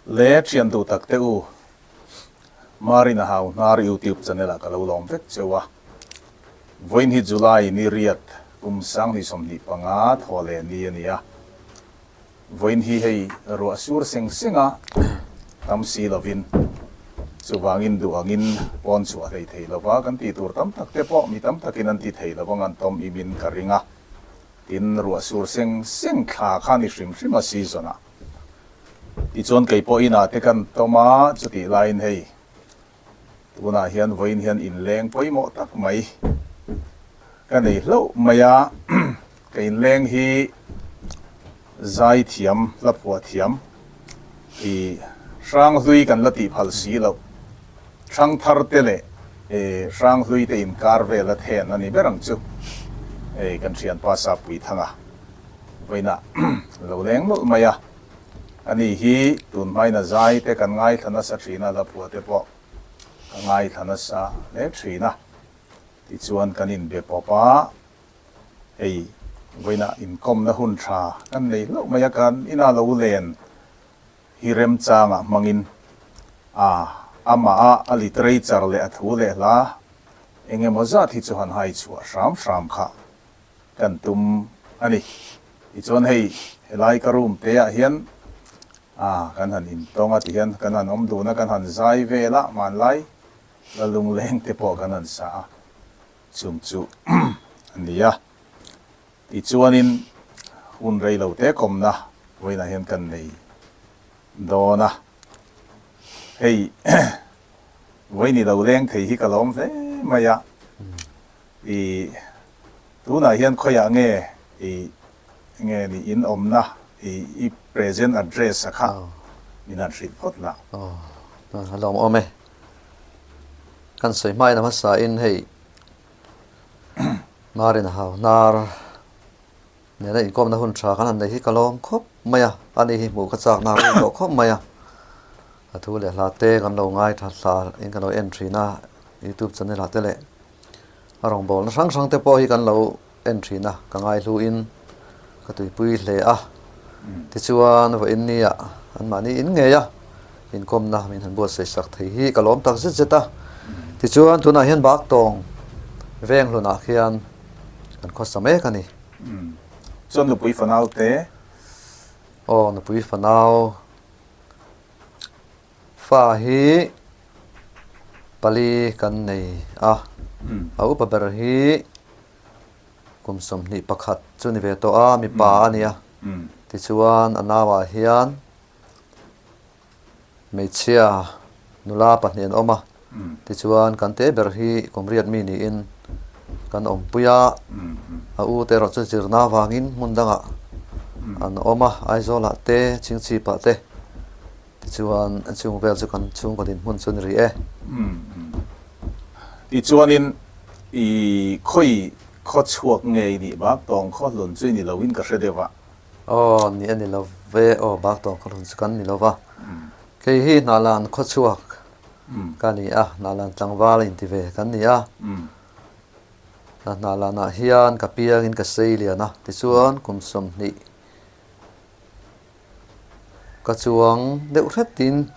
Le thian duh tak te u, Marina Hau Hnar YouTube channel ah ka lo lawm vek cheu a. Vawiin hi July ni riat kum 2025 thaw leh ni a ni a. Vawiin hi hei ruah sur seng seng a tam si lovin chuvangin duh angin pawn chhuah hlei thei lova kan tih tur tam tak te pawh mi tam takin an ti thei lo ang an tawm imin ka ring a. Tin, ruah sur seng seng thla kha ni hrim hrim a season ah. Tichuan kei pawh inah te kan tawm a, chutih laiin hei tunah hian vawiin hian inleng pawimawh tak mai ka nei hlauh mai a, ka inleng hi zaithiam, hla phuah thiam i Hranghlui kan la tih phal si loh, Hrangthar te leh Hranghlui te inkar vel a then a ni ber ang chu, hei kan thianpa Sappuithanga. Vawiinah lo leng nawlh mai a, ani hi tun hmain a zai te kan ngaithla nasa thin a, hlaphuah te pawh ka ngaithla nasa hle thin a, tichuan kan inbe pawp a, hei vawiinah inkawmna hun tha kan nei hlauh mai a, kan inah lo len hi remchangah hmangin a amah a a literature leh a thu leh hla eng emaw zat hi chu han hai chhuah hram hram kha kan tum a ni. Tichuan hei helai ka room te ah hian ah kan han intawng a tihian kan han awm dun a, kan han zai vel a, hmanlai la lungleng te pawh kan han sa a, chung chu a ni a. Tichuanin hun rei lo te kawmna vawiinah hian kan nei dawn a, hei vawiin i lo leng thei hi ka lawm hle mai a. I tunah hian khawiah nge i nge ni in awmna i i present address a kha min han hrilh phawt la. Aw a lawm awm e. Kan sawi hmain a hmasa in hei Marin a hau hnar nena inkawmna hun tha kan han nei hi ka lawm khawp mai a, ani hi hmuh ka chak na rei tawh khawp mai a, a thu leh hla te kan lo ngaithla hla in kan lo en thin a youtube channel ah te leh A rawngbawlna hrang hrang te pawh hi kan lo en thin a, ka ngaihluin ka tuipui hle a. Tichuan vawiin nia anmahni in ngei a, inkawmna min han buatsaih sak thei hi ka lawm tak zet zet a. Tichuan tunah hian Baktawng veng hlunah khian kan khawsa mek a ni. Chuan nupui fanau te? Aw, nupui fanau Fa hi pali kan nei a, a upa ber hi kum 21 chu ni ve tawh a, mipa a ni a. Tichuan a nauah hian hmeichhia nula pahnih an awm a, tichuan kan te ber hi kum riat mi niin kan awmpui a, a u te erawh chu zirna avangin hmun dangah an awm a, Aizawlah te, Chingchhipah te. Tichuan, chung vel chu kan chhungkaw dinhmun chu ni rih e. Tichuanin, i khawi khaw chhuak nge i nih bak tawng khaw hlun chu i ni loin ka hre deuh a. Aw, ni a ni lo ve, aw bak tawng khaw hlun chu kan ni lo va. Kei hi Hnahlan khaw chhuak ka ni a, Hnahlan tlangval inti ve kan ni a. Hnahlanah hian ka piangin ka sei lian a, tichuan kum 20 Ka chuang deuh hretin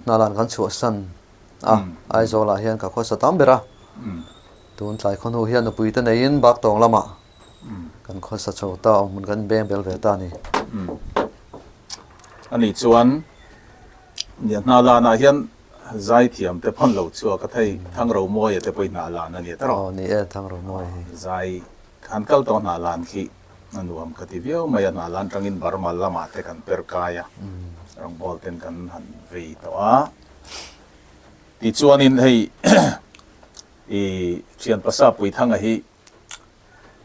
hnalan kan chhuahsan a, Aizawlah hian ka khawsa tam ber a. Tun tlai khawhnu hian nupui te neiin Baktawng lamah kan khawsa chho ta, awmhmun kan inbeng bel ve ta a ni. Ani chuan hnalanah hian zaithiam te pawn lo chhuak a, thei Thangromawia te pawh i hnalan a ni ta rawh. Aw ni e, Thangromawia hi. Zai han kal tawh hnalan khi. A nuam ka ti viau mai a, hna lan tangin Burma lamah te kan per kai a, rawngbawl ten kan han vei tawh a. Tichuanin hei i thian pasa Puithanga hi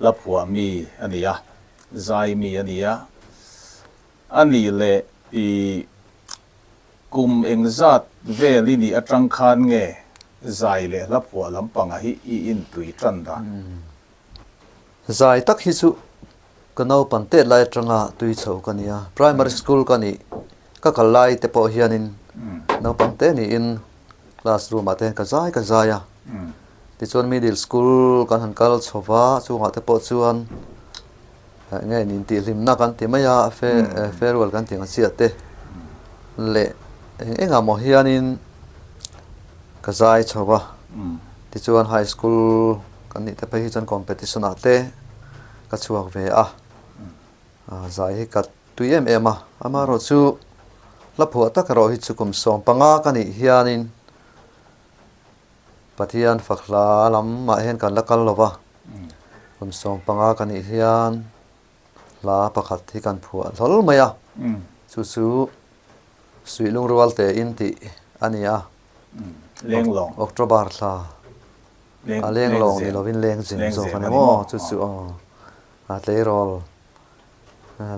la phuah mi a ni a, zai mi a ni a, a nih leh i kum engzat vel i nih atang khan nge zai leh hla phuah lampanga hi i intui tan dan? Zai tak hi chu ka naupan tet lai atanga tui chho ka ni a, primary school ka nih ka kal lai te pawh hianin naupang te niin class room ah te hian ka zai ka zai a, tichuan middle school kan han kal chho va chungah te pawh chuan eng nge nin tihhlimna kan ti mai a farewell kan tih ang chiah te leh. Eng engah maw hianin ka zai chho a, tichuan high school kan nih te phei hi chuan competition ah te ka chhuak ve a, zai hi ka tui em em a, amaherawhchu hla phuah tak erawh hi chu kum 15 ka nih hianin Pathian fak hla lamah hian kan la kal lo va, kum 15 ka nih hian hla pakhat hi kan phuah hlawl mai a, chu chu Suih Lungrual tein tih a ni a, October thla a lenglawng ni lovin lengzem zawk a ni maw, chu chu aw a tleirawl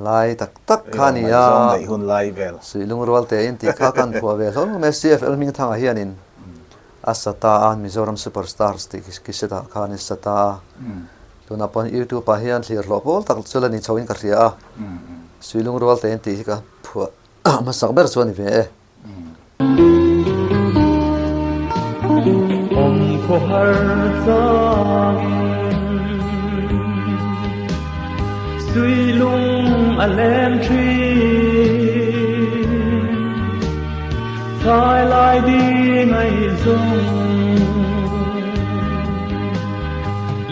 lai tak tak kha a ni a, Suih Lungrual tein tih kha kan phuah ve hlawl mai a, CFL Hmingthanga hianin a sa ta a, Mizoram Super Stars tih khi setah khan a sa ta a. Tunah pawh YouTube ah hian thlir hlawh pawl tak chu la ni chho in ka hria a, Suilung rual te in tih hi ka phuah hmasak ber chu a ni ve e. Awm khaw har changin Suilung a leng thin Thlai lai di ngaihzawng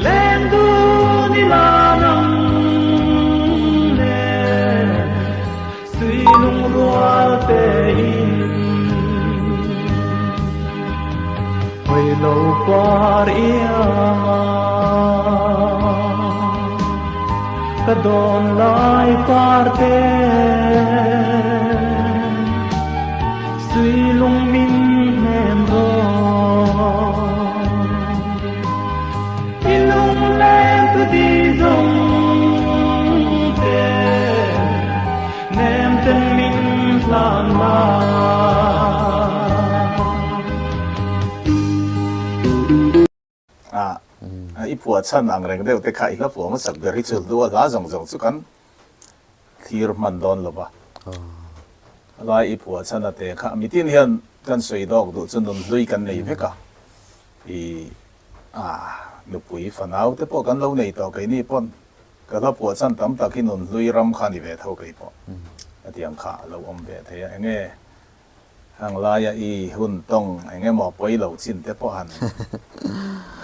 Leng dun i la nang nen Sui lungrual te in Hawi lo par ianga Ka dawn lai par te Sui lung min hnem rawh I lungleng tu di zawng te Nem ten min hlan la. A i phuah chhan ang reng deuh te kha i hla phuah hmasak ber hi chu hlu a hla zawng zawng chu kan thlir hman dawn lo va. Helai i phuah chhan a te kha mitin hian kan sawi dawk duh chu nunhlui kan nei vek a. I a nupui fanau te pawh kan lo nei tawh keini pawn ka hla phuah chhan tam tak hi nunhlui ram kha ni ve tho kei pawh hetiang kha a lo awm ve thei a enge Hang laia i hun tawng eng emaw pawi lo chin te pawh han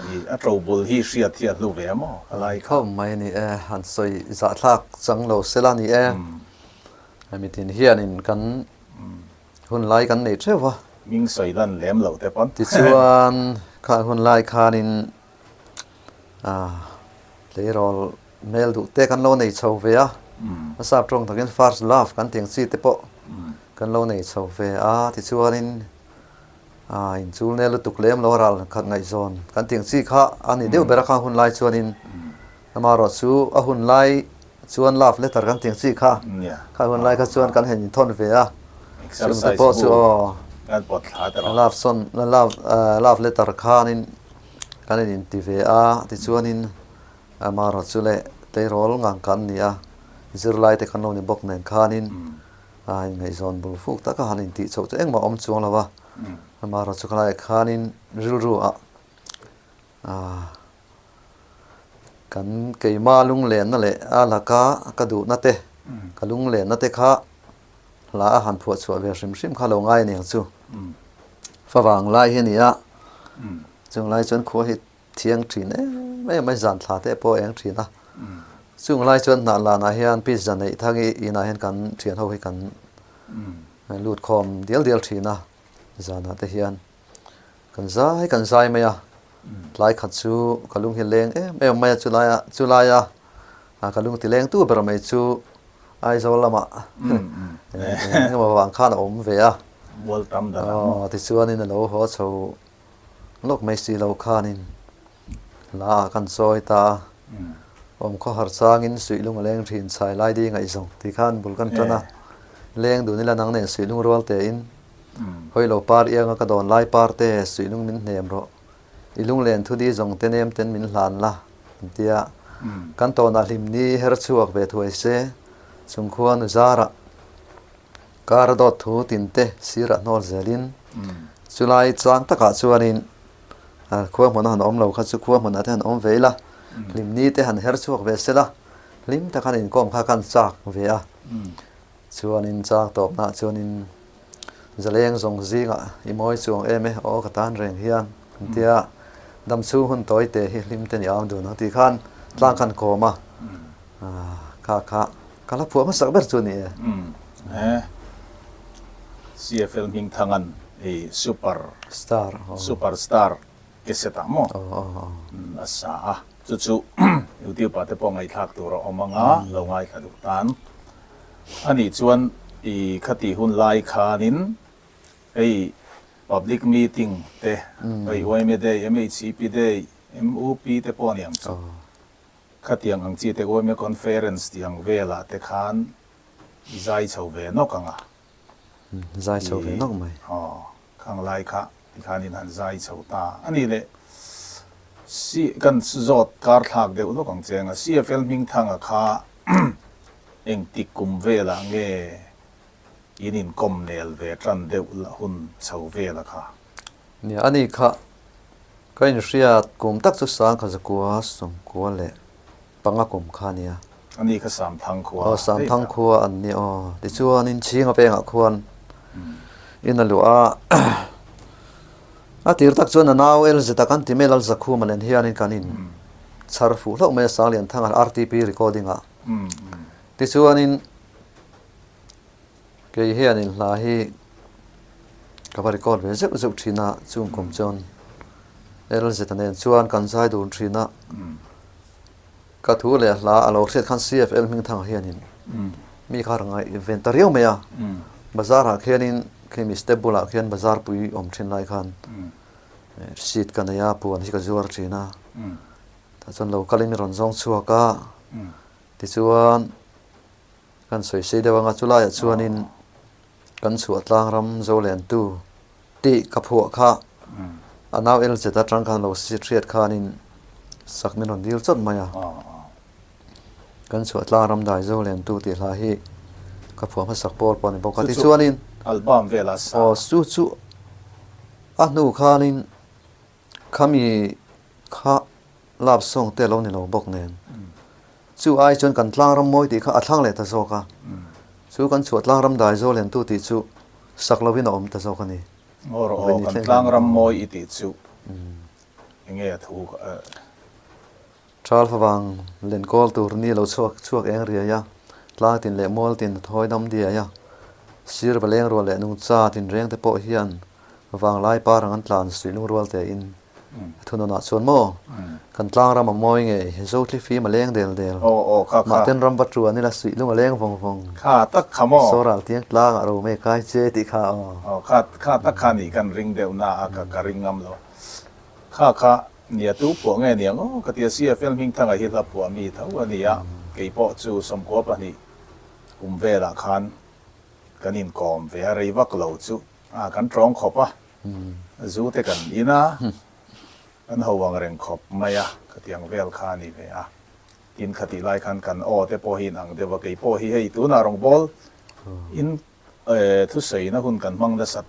i a to bul hi hriat hi a hlu ve maw ka lai kha. Khawm mai a ni e, han sawi zahthlak chang lo sela a ni e. Hemi tin hianin kan hun lai kan nei theuh va. Hming sawi lan lem lo te pawn. Tichuan kha hun lai khanin Tleirawl hmel duh te kan lo nei chho ve a, a sap tawng takin first love kan tih ang chi te pawh kan lo nei chho ve a, tichuanin inchul nel lutuk lem lo ral khat ngaihzawn kan tih ang chi kha a ni deuh ber a khang hun lai chuanin amaherawh chu a hun lai chuan love letter kan tih ang chi kha kha hun lai kha chuan kan han inthawn ve a, chung te pawh chu aw love sawn love letter khanin Kan in inti ve a, tichuanin amaherawh chu leh tleirawl ngang kan ni a, zirlai te kan lo ni bawk nen khanin a inngaihzawn bul fuk taka han intih chhoh chu engmah awm chuang lo a, amaherawh chu khalaiah khanin rilru ah kan keima lunglenna leh a laka ka duhna te, ka lunglenna te kha Hla a han phuah chhuah ve hrim hrim kha lo ngai aniang chu. Favang lai hi a ni a, chung lai chuan khua hi thiang thin em em mai, zan thla te pawh a eng thin a. Chung lai chuan hnah lanah hian pizza neih thang i inah hian kan thian ho hi kan lut khawm dial dial thin a, zanah te hian kan zai kan zai mai a. Tlai khat chu ka lung hi leng em em mai a, chulaia chulaia ka lung ti leng tu ber mai chu Aizawl lamah engemaw vang khan a awm ve a. Aw tichuanin a lo haw chho lawk mai si lo khanin hla ah kan chawi ta a. Awm khawhar changin suihlung a leng thin chhai lai di ngaihzawng tih khan bul kan tan a. Leng dun ila nang nen suihlung rual tein hawi lo par ianga ka dawn lai par te suihlung min hnem rawh. I lunglen thu di zawng te nem ten min hlan la, an ti a. Kan tawnah hlim ni her chhuak ve thuai se, chung khuan u zarah kar a dawt thu tin te sirah hnawl zelin chulai chang takah chuanin khua hmun a han awm lo kha chu khua hmunah te han awm ve ila, hlim ni te han her chhuak ve sela, hlim tak han inkawm kha khan chak ve a. Chuanin chang tawpnaah chuanin. Zaleng zawng zingah i mawi chuang em e aw ka tan reng hian an ti a, dam chhung hun tawi te hi hlim te ni au dun ang tih khan tlang khan kawm a, kha kha ka la phuah hmasak ber chu a ni e. E CFL Hmingthangan i super Star super star cassette ah maw a sa a, chu chu YouTube ah te pawh ngaihthlak tur a awm anga lo ngaithla duh tan. A nih chuan i khati hun lai khanin hei public meeting te, hei yma day, MHCP day, MUP te pawh a ni ang chu. Khatiang ang chi te yma conference tih ang velah te khan i zai chho ve nawk ang a. Zai chho ve nawk mai. Aw, khang lai kha tikhan in han zai chho ta a ni le. Si, kan zawt kar thlak deuh lawk ang che ang a. CFL Hmingthanga kha engtik kum velah nge in inkawm nel ve tan deuh hun chho vela kha? Nia, a ni kha ka inhriat kum tak chu Sangkha Zakua Sawmkua leh Panga kum kha a nia. A ni kha Samthang khua. Aw, Samthang khua an ni aw. Tichuanin Chhinga pengah khuan in a luah a. A tir tak chuan a nau LZ a kan ti mai Lalzakhuma nen hianin kan in chhar fuh hlauh mai a Sanglianthanga RTP recording ah. Tichuanin Kei hianin hla hi ka va record ve zeuh zeuh thin a, chung kum chuan LZ nen chuan kan zai dun thin a, ka thu leh hla a lo hriat khan CFL Hmingthanga hianin mi kha rawn ngaih ven ta riau mai a, bazar ah khianin khimi step bulah khian bazar pui awm thin lai khan seat ka nei a, puan hi ka zuar thin a, tah chuan lo kalin mi rawn zawng chhuak a, tichuan. Kan sawi sei deuh anga chulaiah chuanin kan chhuah tlang ram Zolentu tih ka phuah kha a nau LZ atang khan lo hriat khanin sak min rawn dil chawt mai a. Kan chhuah tlang ram dai Zolentu tih hla hi ka phuah hmasak pawl pawh a ni bawk a. Tichuanin Album velah sa. Aw chu chu a hnu khanin khami kha love song te a lo ni lo bawk nen. Chu ai chuan kan tlang ram mawi tih kha a thlang leh ta zawk a, chu kan chhuah tlang ram dai zawl liantu tih chu sak lovin a awm ta zawk a ni. Ngaw rawh aw, kan tlang ram mawi i tih chu enge a thu kha? Thal favang len kawl tur ni lo chhuak chhuak eng riai a, tlang tin leh mual tin a thawi dam diai a, sir va leng rual leh nungcha tinreng te pawh hian vanglai parang an tlan suih lungrual tein A thunawnah chuan maw, kan tlang ram a mawi ngei, Zothli fim a leng del del. Aw aw kha kha. Mahten ram va tuan ila suih lung a leng vawng vawng. Kha tak kha maw. Sawral tiang tlangah ro mei kai che tih kha aw. Aw kha kha tak kha nih kan ring deuh na a ka ka ring ngam lo. Kha kha nia tu phuah nge niang aw ka ti a CFL Hmingthanga hi hla phuah mi tho a ni a, kei pawh chu 12 kum velah khan kan inkawm ve a rei vak lo chu a kan tawng khawp a. Zu te kan in a, kan ho ang reng khawp mai a, khatiang vel kha a ni ve a. Tin khatih lai khan kan aw te pawh hi in ang deuh a, kei pawh hi hei tunah rawngbawl in thusawina hun kan hmang nasat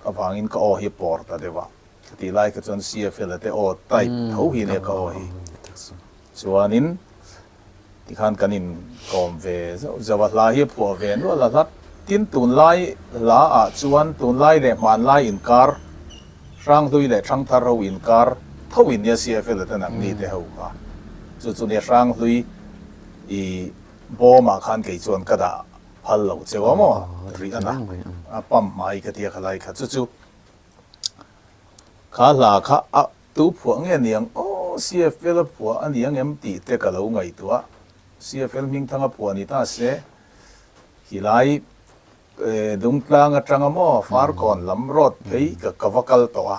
avangin ka aw hi pawr ta deuh a, khatih lai kha chuan CFL a te aw type tho hi nia ka aw hi. Chuanin Tikhan kan inkawm ve zauh zauh a, hla hi a phuah ve nual a, hla tin tunlai hla ah chuan tunlai leh hmanlai inkar, Hranghlui leh Thangthar ho inkar tho in nia CFL a ten ang ni te ho kha. Chu chu nia Hranghlui i bawm ah khan kei chuan ka dah phal lo cheu a maw rih a na, a pump hmai ka tia khalai kha chu chu kha hla kha a Tu phuah nge niang aw CFL a phuah a ni ang em tih te ka lo ngaihtuah. CFL Hmingthanga phuah ni ta se, khilai Dungtlang atanga maw Farkawn lam road phei ka ka va kal tawh a,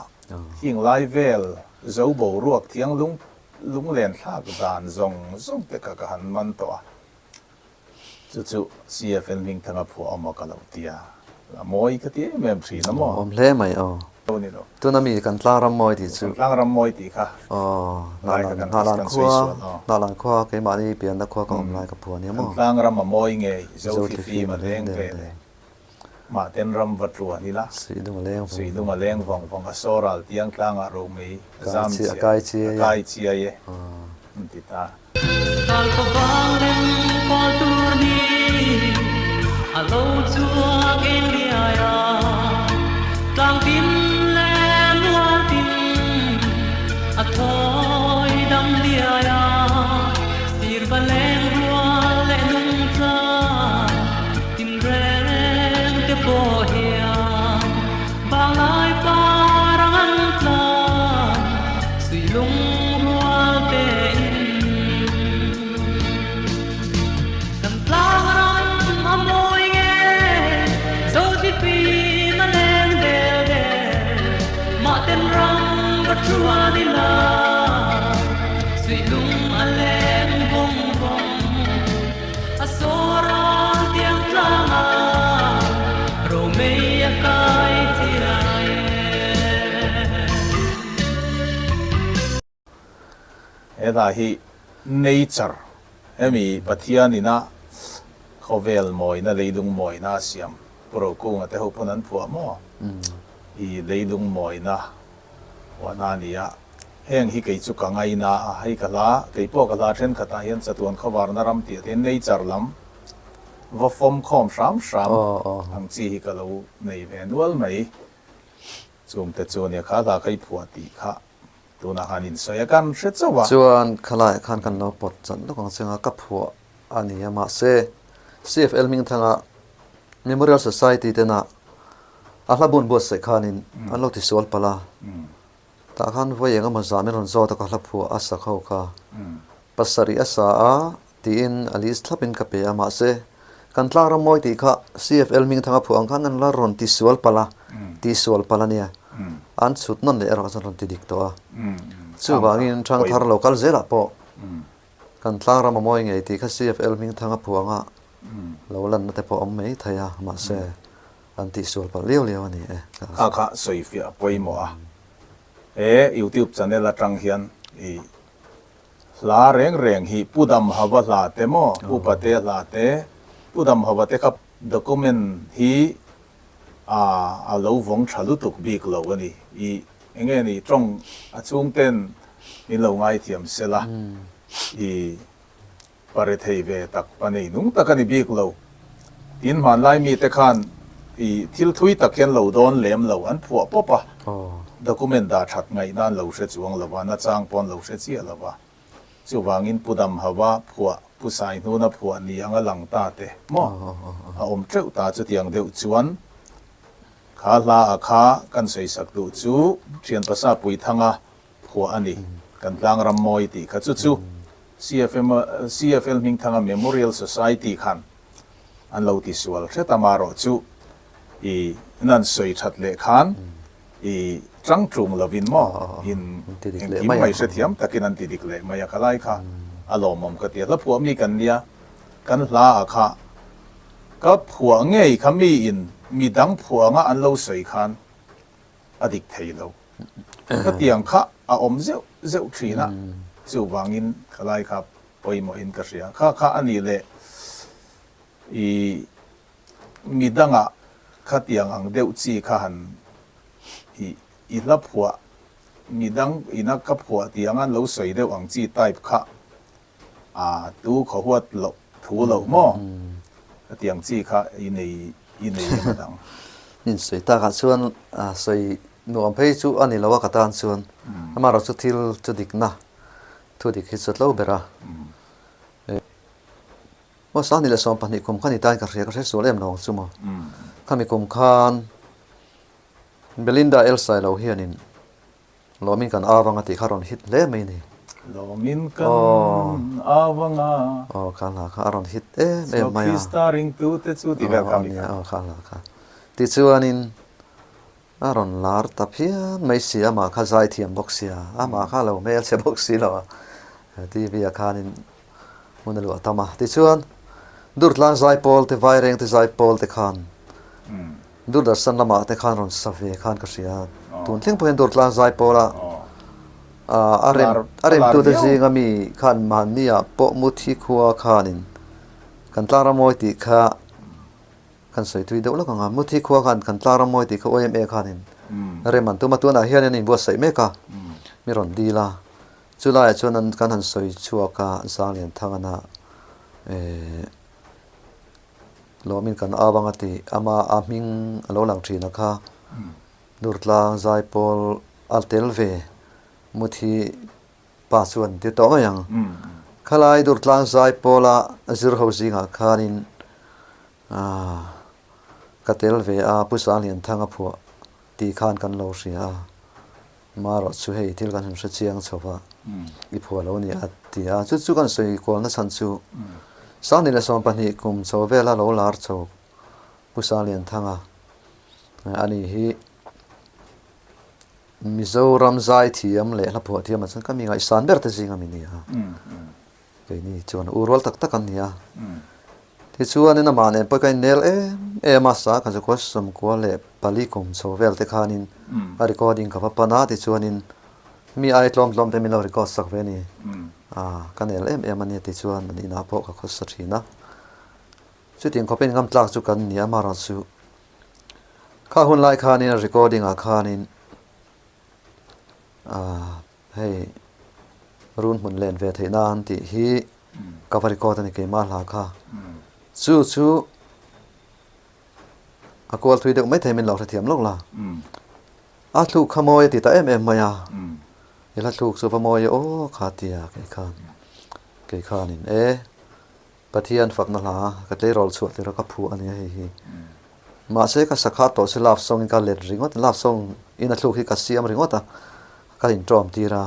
khing lai vel zo boruak thiang lung lunglen thlak dan zawng zawng te kha ka han man tawh a. Chu chu CFL Hmingthanga phuah awm a ka lo ti a, a mawi ka ti em em thin a maw? Awm hle mai aw. Lo ni lo. Tuna mi kan tlang ram mawi tih chu. Kan tlang ram mawi tih kha. Aw, Lai kha kan kan sawi sual aw. Hnahlan khua keimahni pianna khua ka awm lai ka phuah nia maw? Kan tlang ram a mawi ngei, Zothli fim a leng ve le. Mahten ram va tluan ila. Suihlung a leng vawng vawng. Suihlung a leng vawng vawng. A sawral tiang tlangah romei a zam chiah. A kai chiai e. A kai chiai e. An ti ta. Kalpa vang lem kawl tur ni a lo chhuak eng riai a. chuan ila suih lung a leng vawng vawng a sawr al tiang tlang a romei a kai chiai e. He hla hi nature hemi Pathian ina khawvel mawina leilung mawina a siam Pu Rokunga te ho pawn an phuah maw? I leilung mawina huahna a ni a, heng hi kei chu ka ngaina a, hei ka hla kei pawh ka hla thenkhatah hian chatuan khawvarna ram tih ah te hian nature lam va fawm khawm hram hram ang chi hi ka lo nei ve nual mai. Chungte chu nia kha hla kha i phuah tih kha Tunah khan insawi a kan hre chauh a. Chuan khalaiah khan kan lo pawt chan lawk ang cheng a, ka phuah a ni a, mahse CFL Hmingthanga Memorial Society tena a hla bun buatsaih khanin an lo tisual palh a, tah khan vawi eng emaw zah min rawn zawt a ka hla phuah a sak ho kha pasarih a sa a tiin a list thlapin ka pe a, mahse kan tlang ram mawi tih kha CFL Hmingthanga phuah ang khan an la rawn tisual palh a, tisual palh a nia, an chhut nawn leh erawh chuan rawn ti dik tawh a. Chuvangin Thangthar lo kal zelah pawh kan tlang ram a mawi ngei tih kha CFL Hmingthanga phuah anga lo lanna te pawh a awm mai thei a, mahse an tihsual palh liau liau a ni e. Kha kha sawifiah a pawimawh a, he YouTube channel atang hian i Hla reng reng hi Pu Damhava hla te maw, Pu Pate hla te, Pu Damhava te kha document hi a a lo vawng tha lutuk bik lo a ni. I enge ni tawng a chhungten min lo ngaithiam sela i pare thei ve tak pa nei nung tak a ni bik lo. Tin hmanlai mite khan i thil thui tak hian lo dawn lem lo an phuah pawp a, document dah that ngaihna an lo hre chuang lo va, nachang pawh an lo hre chiah lo va. Chuvangin Pu Damhava phuah, Pu Saihnuna phuah ni anga lang ta te maw a awm teuh ta chutiang deuh chuan kha hla a kha kan sawisak duh chu Thianpasa Puithanga phuah a ni. Kan tlang ram mawi tih kha chu chu CFM CFL Hmingthanga Memorial Society khan an lo ti sual hret a marawh chu i nan sawi that leh khan i tang tlung lovin maw in engkim mai hrethiam takin an ti dik leh mai a khalai kha a lawmawm ka ti a hla phuah mi kan nia kan hla ah kha ka phuah ngei kha mi in midang phuah anga an lo sawi khan a dik thei lo. Khatiang kha a awm zeuh zeuh thin a, chuvangin khalai kha pawimawhin ka hria. Kha kha a nih leh i midangah khatiang ang deuh chi kha han i i hla phuah midang ina ka phuah tih anga an lo sawi deuh ang chi type kha A tu khaw huat loh thu loh maw? Hetiang chi kha i nei i nei em a dang. Min sawi takah chuan sawi nuam phei chu a ni lo a ka tan chuan amaherawhchu thil chu dikna thu dik hi chu tlo ber a. Maw Sangni leh 12 kum kha ni tain ka hria ka hre sual em lo ang chu maw. Khami kum khan Belinda Elsa lo hianin Lawmin kan au anga tih kha rawn hit hle mai ni. Lawmin kan au anga. Aw kha hla kha a rawn hit em em mai a. Krista ringtu te chu ti vel kha mi kha. Aw kha hla kha. Tichuanin a rawn lar ta phian mai si amah kha zai thiam bawk sia amah kha lo hmel chhe bawk si lo a TV ah khanin hmun a luah tam a. Tichuan Durtlang zaipawl te Vaireng te zaipawl te khan Doordarshan lamah te khan rawn sa ve khan ka hria. Tun thleng pawh hian Durtlang Zaipawl a a rem a remtute zinga mi khan mahnia pawh Muthi khua khanin kan tlang ram mawi tih kha kan sawi tui deuh lawk ang a. Muthi khua khan kan tlang ram mawi tih kha YMA khanin rem an tum a. Tunah hian an inbuatsaih mek a, mi rawn dil a. Chulaiah chuan an kan han sawi chhuak a, Sanglianthangana eh Lawmin kan au anga tih ama a hming a lo lang thin a kha. Durtlang Zaipawl a tel ve Muthi pa chu an ti tawh mai ang. Khalai Durtlang Zaipawla zir ho zingah khanin ka tel ve a Pu Sanglianthanga phuah tih khan kan lo hria a. Marawh chu hei thil kan han hre chiang chho va, i phuah lo ni a ti a. Chu chu kan sawi kualna chhan chu Sangni leh 12 kum chho vela lo lar chho Pu Sanglianthanga a ni hi. Mizoram zaithiam leh hla phuah thiamah chuan ka mi ngaihsan ber te zinga mi ni a. Keini chuan u rual tak tak an ni a. Tichuanin amah nen pawh ka innel em em a, sa ka zakua sawmkua leh pali kum chho vel te khanin a recording ka va pan a, tichuanin mi ai tlawm tlawm te min lo record sak ve a ni. Ka nel em em a nia tichuan an inah pawh ka khawsa thin a. Chutiang khawpin ngam tlak chu kan ni a, amaherawhchu kha hun lai khanin a recording ah khanin Hei run hmun len ve theih nan tih hi ka va record a ni keimah hla kha. Chu chu a kual thui deuh maithei min lo hrethiam lawk la. A thluk kha mawi a ti ta em em mai a. I hla thluk chu va mawi e aw kha tia kei khan kei khanin e. Pathian fakna hla ka tleirawl chhuah tir a ka phu a nia hei hi. Mahse ka sakha tawh si love song in ka let ringawt love song in a thluk hi ka siam ringawt a ka inṭawm tir a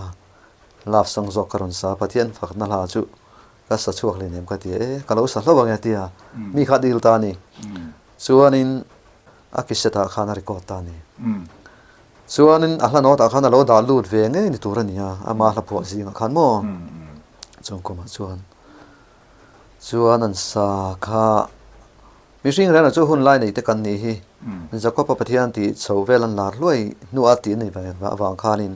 love song zawk ka rawn sa Pathian fakna hla chu ka sa chhuak hle nem ka ti a e ka lo sa hlauh ang e tia mi kha dil ta a ni. Chuanin a kiset ah khan a record ta a ni. Chuanin a hla nawtah khan a lo dah lut ve ngei ni tur a ni a ama hla phuah zingah khan maw chungkumah chuan. Chuan an sa kha mihring reng chu hun lai nei te kan nih hi. Jakob-a Pathian tih chho vel an lar hluai hnuah tih a nei ve avang khanin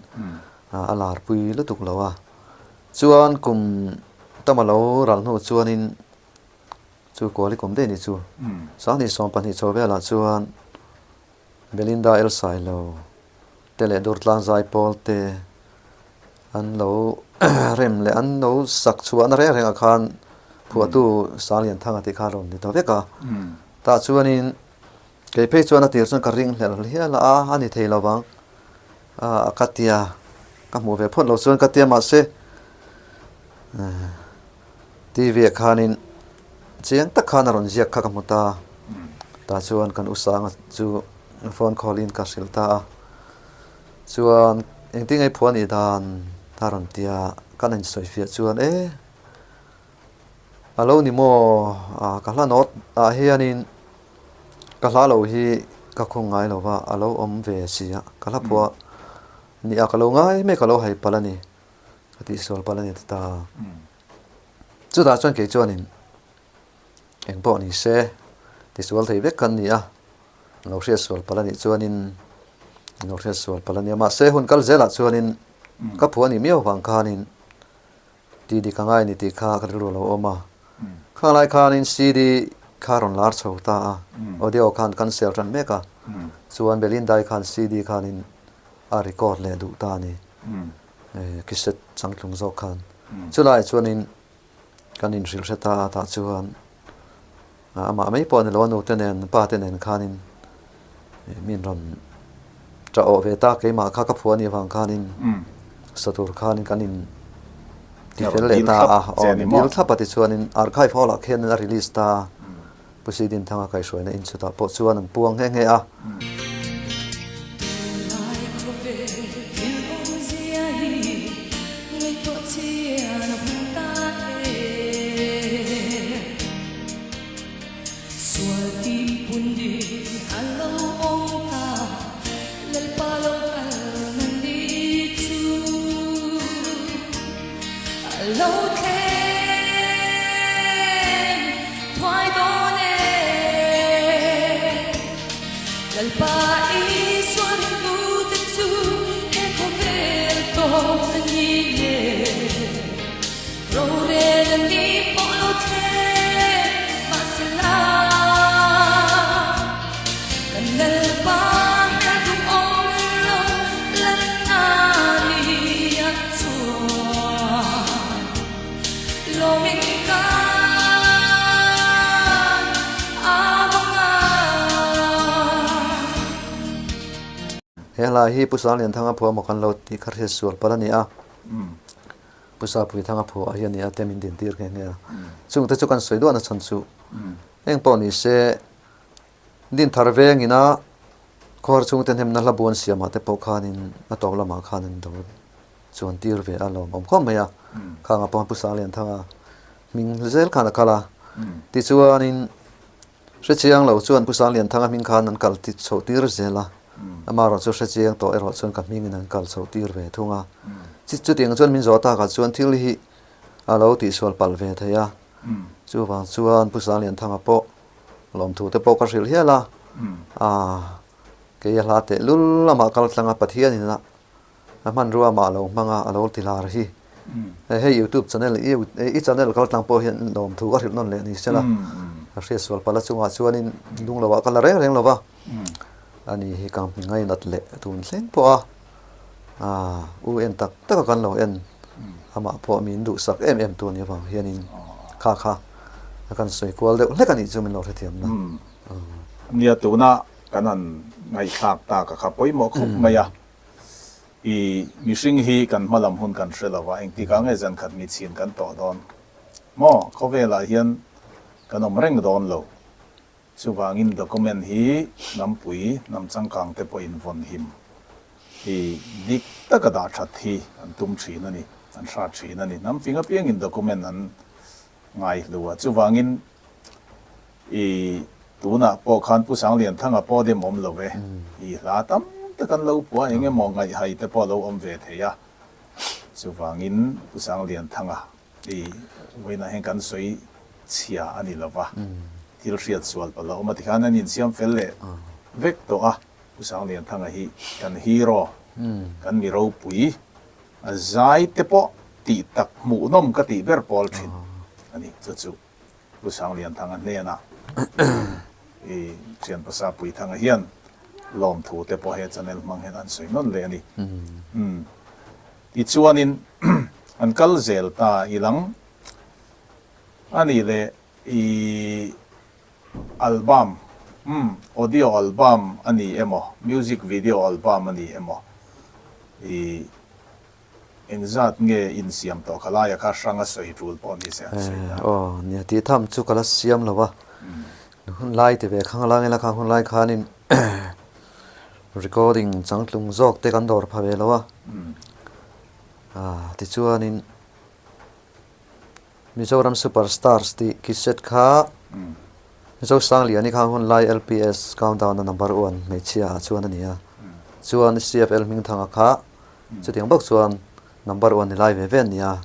a lar pui lutuk lo a. Chuan kum tam a lo ral hnu chuanin chu kuali kum daih ni chu Sanghnih 12 chho velah chuan Belinda Elsailo te leh Durtlang Zaipawl te an lo rem leh an lo sak chhuahna reng rengah khan phuahtu Sanglianthanga tih kha a rawn ni ta vek a. Tah chuanin kei phei chuan a tir chuan ka ring hlel hial a, a ni thei lo vang a ka tia, ka hmuh ve phawt lo chuan ka tia mahse TV ah khanin chiang tak khan a rawn ziak kha ka hmu ta. Tah chuan kan u Sanga chu phone call in ka hrilh ta a. Chuan engtin nge phuah nih dan a rawn ti a, kan insawi fiah chuan e a lo ni maw ka hla nawt ah hianin ka hla lo hi ka khung ngai lo va, a lo awm ve si a, ka hla phuah nih a ka lo ngai mek a lo hai palh a ni, ka tihsual palh a ni ti ta. Chutah chuan kei chuanin eng pawh ni se tisual thei vek kan ni a, lo hriat sual palh a nih chuanin lo hriat sual palh a nia mahse hun kal zelah chuanin ka phu a nih miau vang khanin tih dik a ngai a ni tih kha ka rilru a lo awm a khang lai khanin CD kha rawn lar chho ta a audio khan kan sel tan mek a chuan Belinda-i khan CD khanin a record leh duh ta a ni cassette changtlung zawk khan chulaiah chuanin Kan inhrilh hre ta a tah chuan amah mai pawh a ni lo a nute nen pa te nen khanin min rawn ṭah awh ve ta keimah kha ka phuah anih avang khanin sa tur khanin kan in ti fel leh ta a aw min dil thlap a tichuanin archive hall ah khianin a release ta a Pu Sidinthanga kaihhruaina inchhutah pawh chuan an puang nghe nghe a. He hla hi Pu Sanglianthanga phuah maw kan lo tih kha hriat sual palh a ni a. Pu Sapuithanga phuah hi a ni a te min din tir nghe nghe a. Chungte chu kan sawi duahna chhan chu eng pawh ni se Dinthar vengina khuar chhungte hnemna hla buan siamah te pawh khanin a tawp lamah khan an do chuan tir ve a lawm awm khawp mai a. Khangah pawh Pu Sanglianthanga hming zel khan a kal a. Tichuanin hrechiang lo chuan Pu Sanglianthanga hming khan an kal chhoh tir zel a. Amaherawhchu hre chiang tawh erawh chuan ka hmingin an kal chhoh tir ve thung a. Chutiang chuan min zawh takah chuan thil hi a lo tihsual palh ve thei a. Chuvang chuan Pu Sanglianthanga pawh lawmthu te pawh ka hrilh hial a. Kei a hla tehlul lamah kal tlang a Pathianin a a hmanrua mah lo hmang a, a lo ti lar hi. Hei youtube channel i channel kal tlang pawh hian lawmthu ka hrilh nawn leh ni sela. Ka hriat sual palh a chungah chuanin lung lohah ka la reng reng lo va. Ani hi ka ngainat leh tun thleng pawh a, u en tak tak a kan lo en. Amah pawh min duhsak em em tu ni avang hianin kha kha a kan sawi kual deuh hlek a nih chu min lo hrethiam na. Nia tuna kan han ngaihthlak tak a kha pawimawh khawp mai a. I mihring hi kan hma lam hun kan hre lo va, engtikah nge zan khat mi chhin kan tawh dawn maw? Khawvelah hian kan awm reng dawn lo. Chuvangin document hi hnampui, hnam changkang te pawhin vawn him hi dik taka dah that hi an tum thin a ni, an hrat thin a ni. Hnam fing apiangin document an ngaihlu a, chuvangin I tunah pawh khan Pu Sanglianthanga pawh dem awm lo e. I hla tam tak an lo phuah eng emaw ngaihhai te pawh a lo awm ve thei a. Chuvangin Pu Sanglianthanga i vawiinah hian kan sawi chhia a ni lo va, thil hriat sual palh a awm a tikhan an insiam fel leh vek tawh a. Pu Sanglianthanga hi kan hero, kan mi ropui, a zai te pawh tih tak hmuhnawm ka tih ber pawl thin a ni chu chu. Pu Sanglianthanga hnenah i thian pasa Puithanga hian lawmthu te pawh he channel hmang hian an sawi nawn leh a ni. Tichuanin an kal zel ta i lang a nih leh i album, audio album a ni emaw, music video album a ni emaw i Engzat nge insiam tawh kha laia kha hrang a sawi tul pawh ni se an sawi ta. Aw nia tih tham chu ka la siam lo a, hun lai ti ve khang lang ila khang hun lai khanin recording changtlung zawk te kan dawr pha ve lo a, tichuanin Mizoram Super Stars tih cassette kha Zosangliani kha hun lai LPS Countdown a number one hmeichhia ah chuan a ni a, chuan CFL Hmingthanga kha chutiang bawk chuan number one ni lai ve ve an ni a.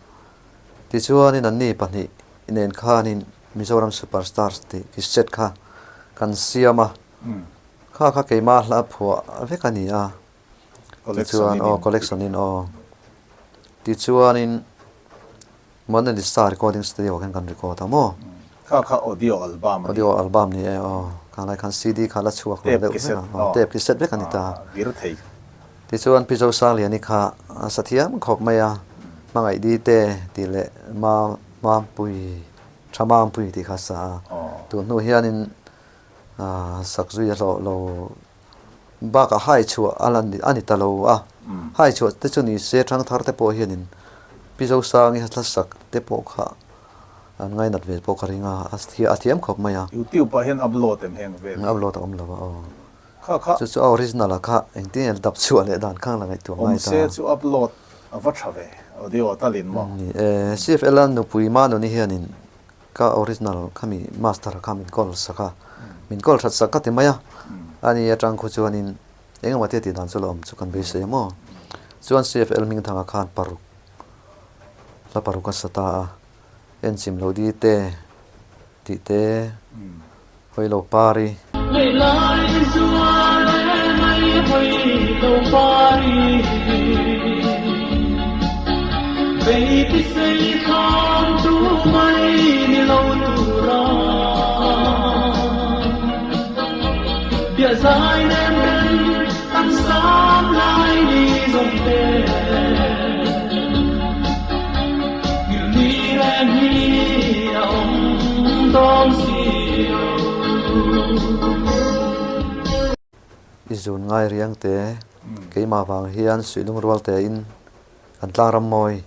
Tichuanin anni pahnih nen khanin Mizoram Super Stars tih cassette kha kan siam a, kha kha keimah hla phuah vek a ni a, tichuan aw collection in aw tichuanin Mona Lisa recording studio ah khan kan record a maw? Kha kha audio album a ni. Audio album ni e aw. Khang lai khan CD kha la chhuak lo deuh vek a. Aw tape cassette vek a ni ta. Vir thei. Tichuan Pi Zosangliani kha a sa thiam khawp mai a, Hmangaih Di te tih leh Ma Mampui Tha Mampui tih kha a sa a. Tun hnu hianin sak zui a hlawh lo. Bakah hai chhuah a la a ni ta lo a, hai chhuah te chu ni se thangthar te pawh hianin Pi Zosangi hlasak te pawh kha an ngainat ve pawh ka ring a, a thiam khawp mai a. YouTube ah hian upload em heng vel hi? Upload a awm lo a aw. Kha kha. Chu chu a original ah kha engtin nge dap chhuah leh dan kha la ngaihtuah ngai ta. Awm se chu upload a va tha ve audio talin maw? Ni e, CFL a nupui Manuni hianin Ka original khami master kha min call sak a, min call that sak ka ti mai a, ani atang khu chuanin engemaw te tih dan chu la awm chu kan beisei a maw. Chuan CFL Hmingthanga khan paruk hla paruk a sa ta a, enchim lo di te tih te hawi lo pari. Ngaih lai zual e mai hawi lo pari Bei ti sei kham tu mai ni lo tura Bia zai nem den an sam lai ni zawng te Ngilh ni reng hi a awm dawn si lo. I zun ngai riang te, keimah vang hian suihlung rual tein kan tlang ram mawi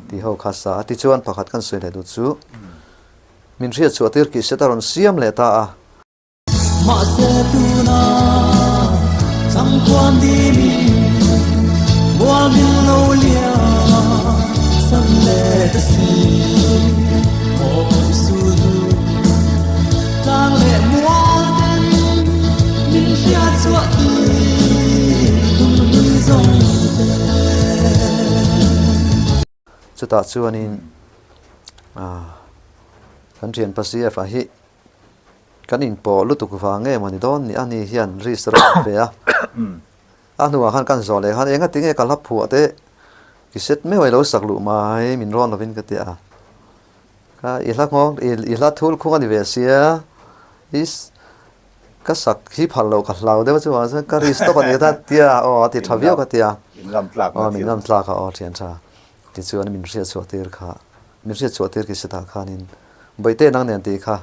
tih ho kha sa a. Tichuan pakhat kan sawi leh duh chu min hriat chhuah tir kih set a rawn siam leh ta a. Mahse tuna changkhuan dimin mual min lo lian san leh ta si. Aw Isudu tlang leh mual ten min hriat chhuah tir. Chutah chuanin kan thianpa CF-a hi kan inpawh lutuk vang nge mawni dawn ni ani hian risk rawh ve a. A hnuah khan kan zawh leh khan enga tinge ka hla phuah te ki set meuh a i lo sak luh mai min rawn lovin ka ti a. Kha i hla nghawng i hla thul khung a ni ve sia i ka sak hi phal loh ka hlau deuh chuvang chuan ka risk tawp a ni ta tia aw a ti tha viau ka tia. Aw min ngam tlak a aw thian tha. Tichuan min hriat chhuah tir kha min hriat chhuah tir ki setah khanin Bawihte nang nen tih kha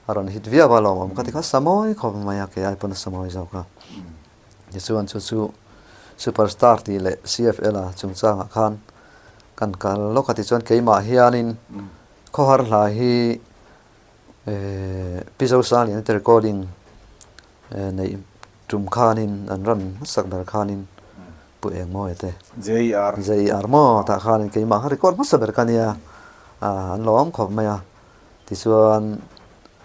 a rawn hit viau a lawmawm ka ti kha sa mawi khawp mai a kei ai pawn a sa mawi zawk a. Tichuan chu chu Super Star tih leh CFL a chungchangah khan kan kal lawk a tichuan keimah hianin khawhar hla hi Pi Zosalian te recording neih tum khanin an rawn hmasak ber khanin Pu Engmawia te JER JER maw tah khanin keimah kha record hmasa ber ka nia an lawm khawp mai a. Tichuan,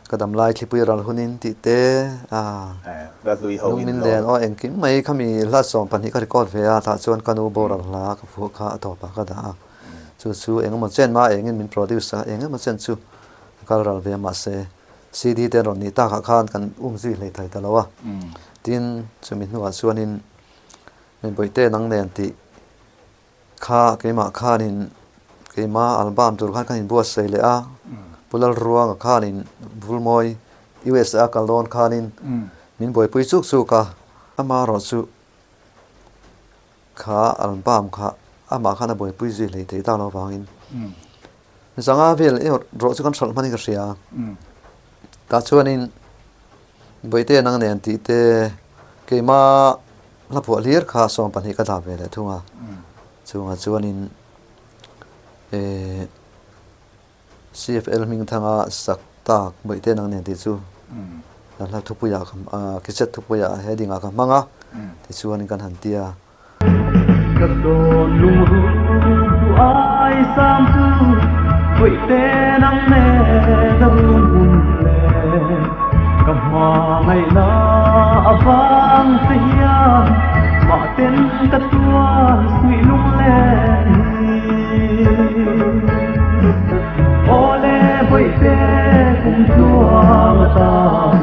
ka dam lai thlipui ral hunin tih te a lung min len aw engkim mai khami hla 12 ka record ve a, tah chuan ka nu boral hla ka phuah kha a tawpah ka dah a. Chu chu engemaw chen ma engin min produce a, engemaw chen chu a kal ral ve a mahse CD te an rawn nih takah khan kan um zui hlei thei ta lo a. Tin, chumi hnuah chuanin Bawihte nang nen tih Kha keimah khanin keimah album tur khan kan inbuatsaih leh a, Pu Lalruanga khanin Vulmawi USA a kal dawn khanin min buaipui chuk chuk a, amaherawh chu kha album kha amah khan a buaipui zui hlei thei tak lo vangin zanga vel erawh chu kan hralh hmanin ka hria. Tah chuanin Bawihte nang nen tih te keimah hla phuah hlir kha 12 ka dah ve leh thung a, chungah chuanin eh CFL Hmingthanga sak tak Bawihte nang nen tih chu hla thupuiah ka cassette thupuiah heading ah ka hmang a, tichuanin kan han ti a. Ka dawn lungruh duh ai sang chu Bawihte nang nen a run hun le Ka hmangaihna a vang che hian Mahten ka tuar suih lunglen hi Awle Bawihte kum tluang atan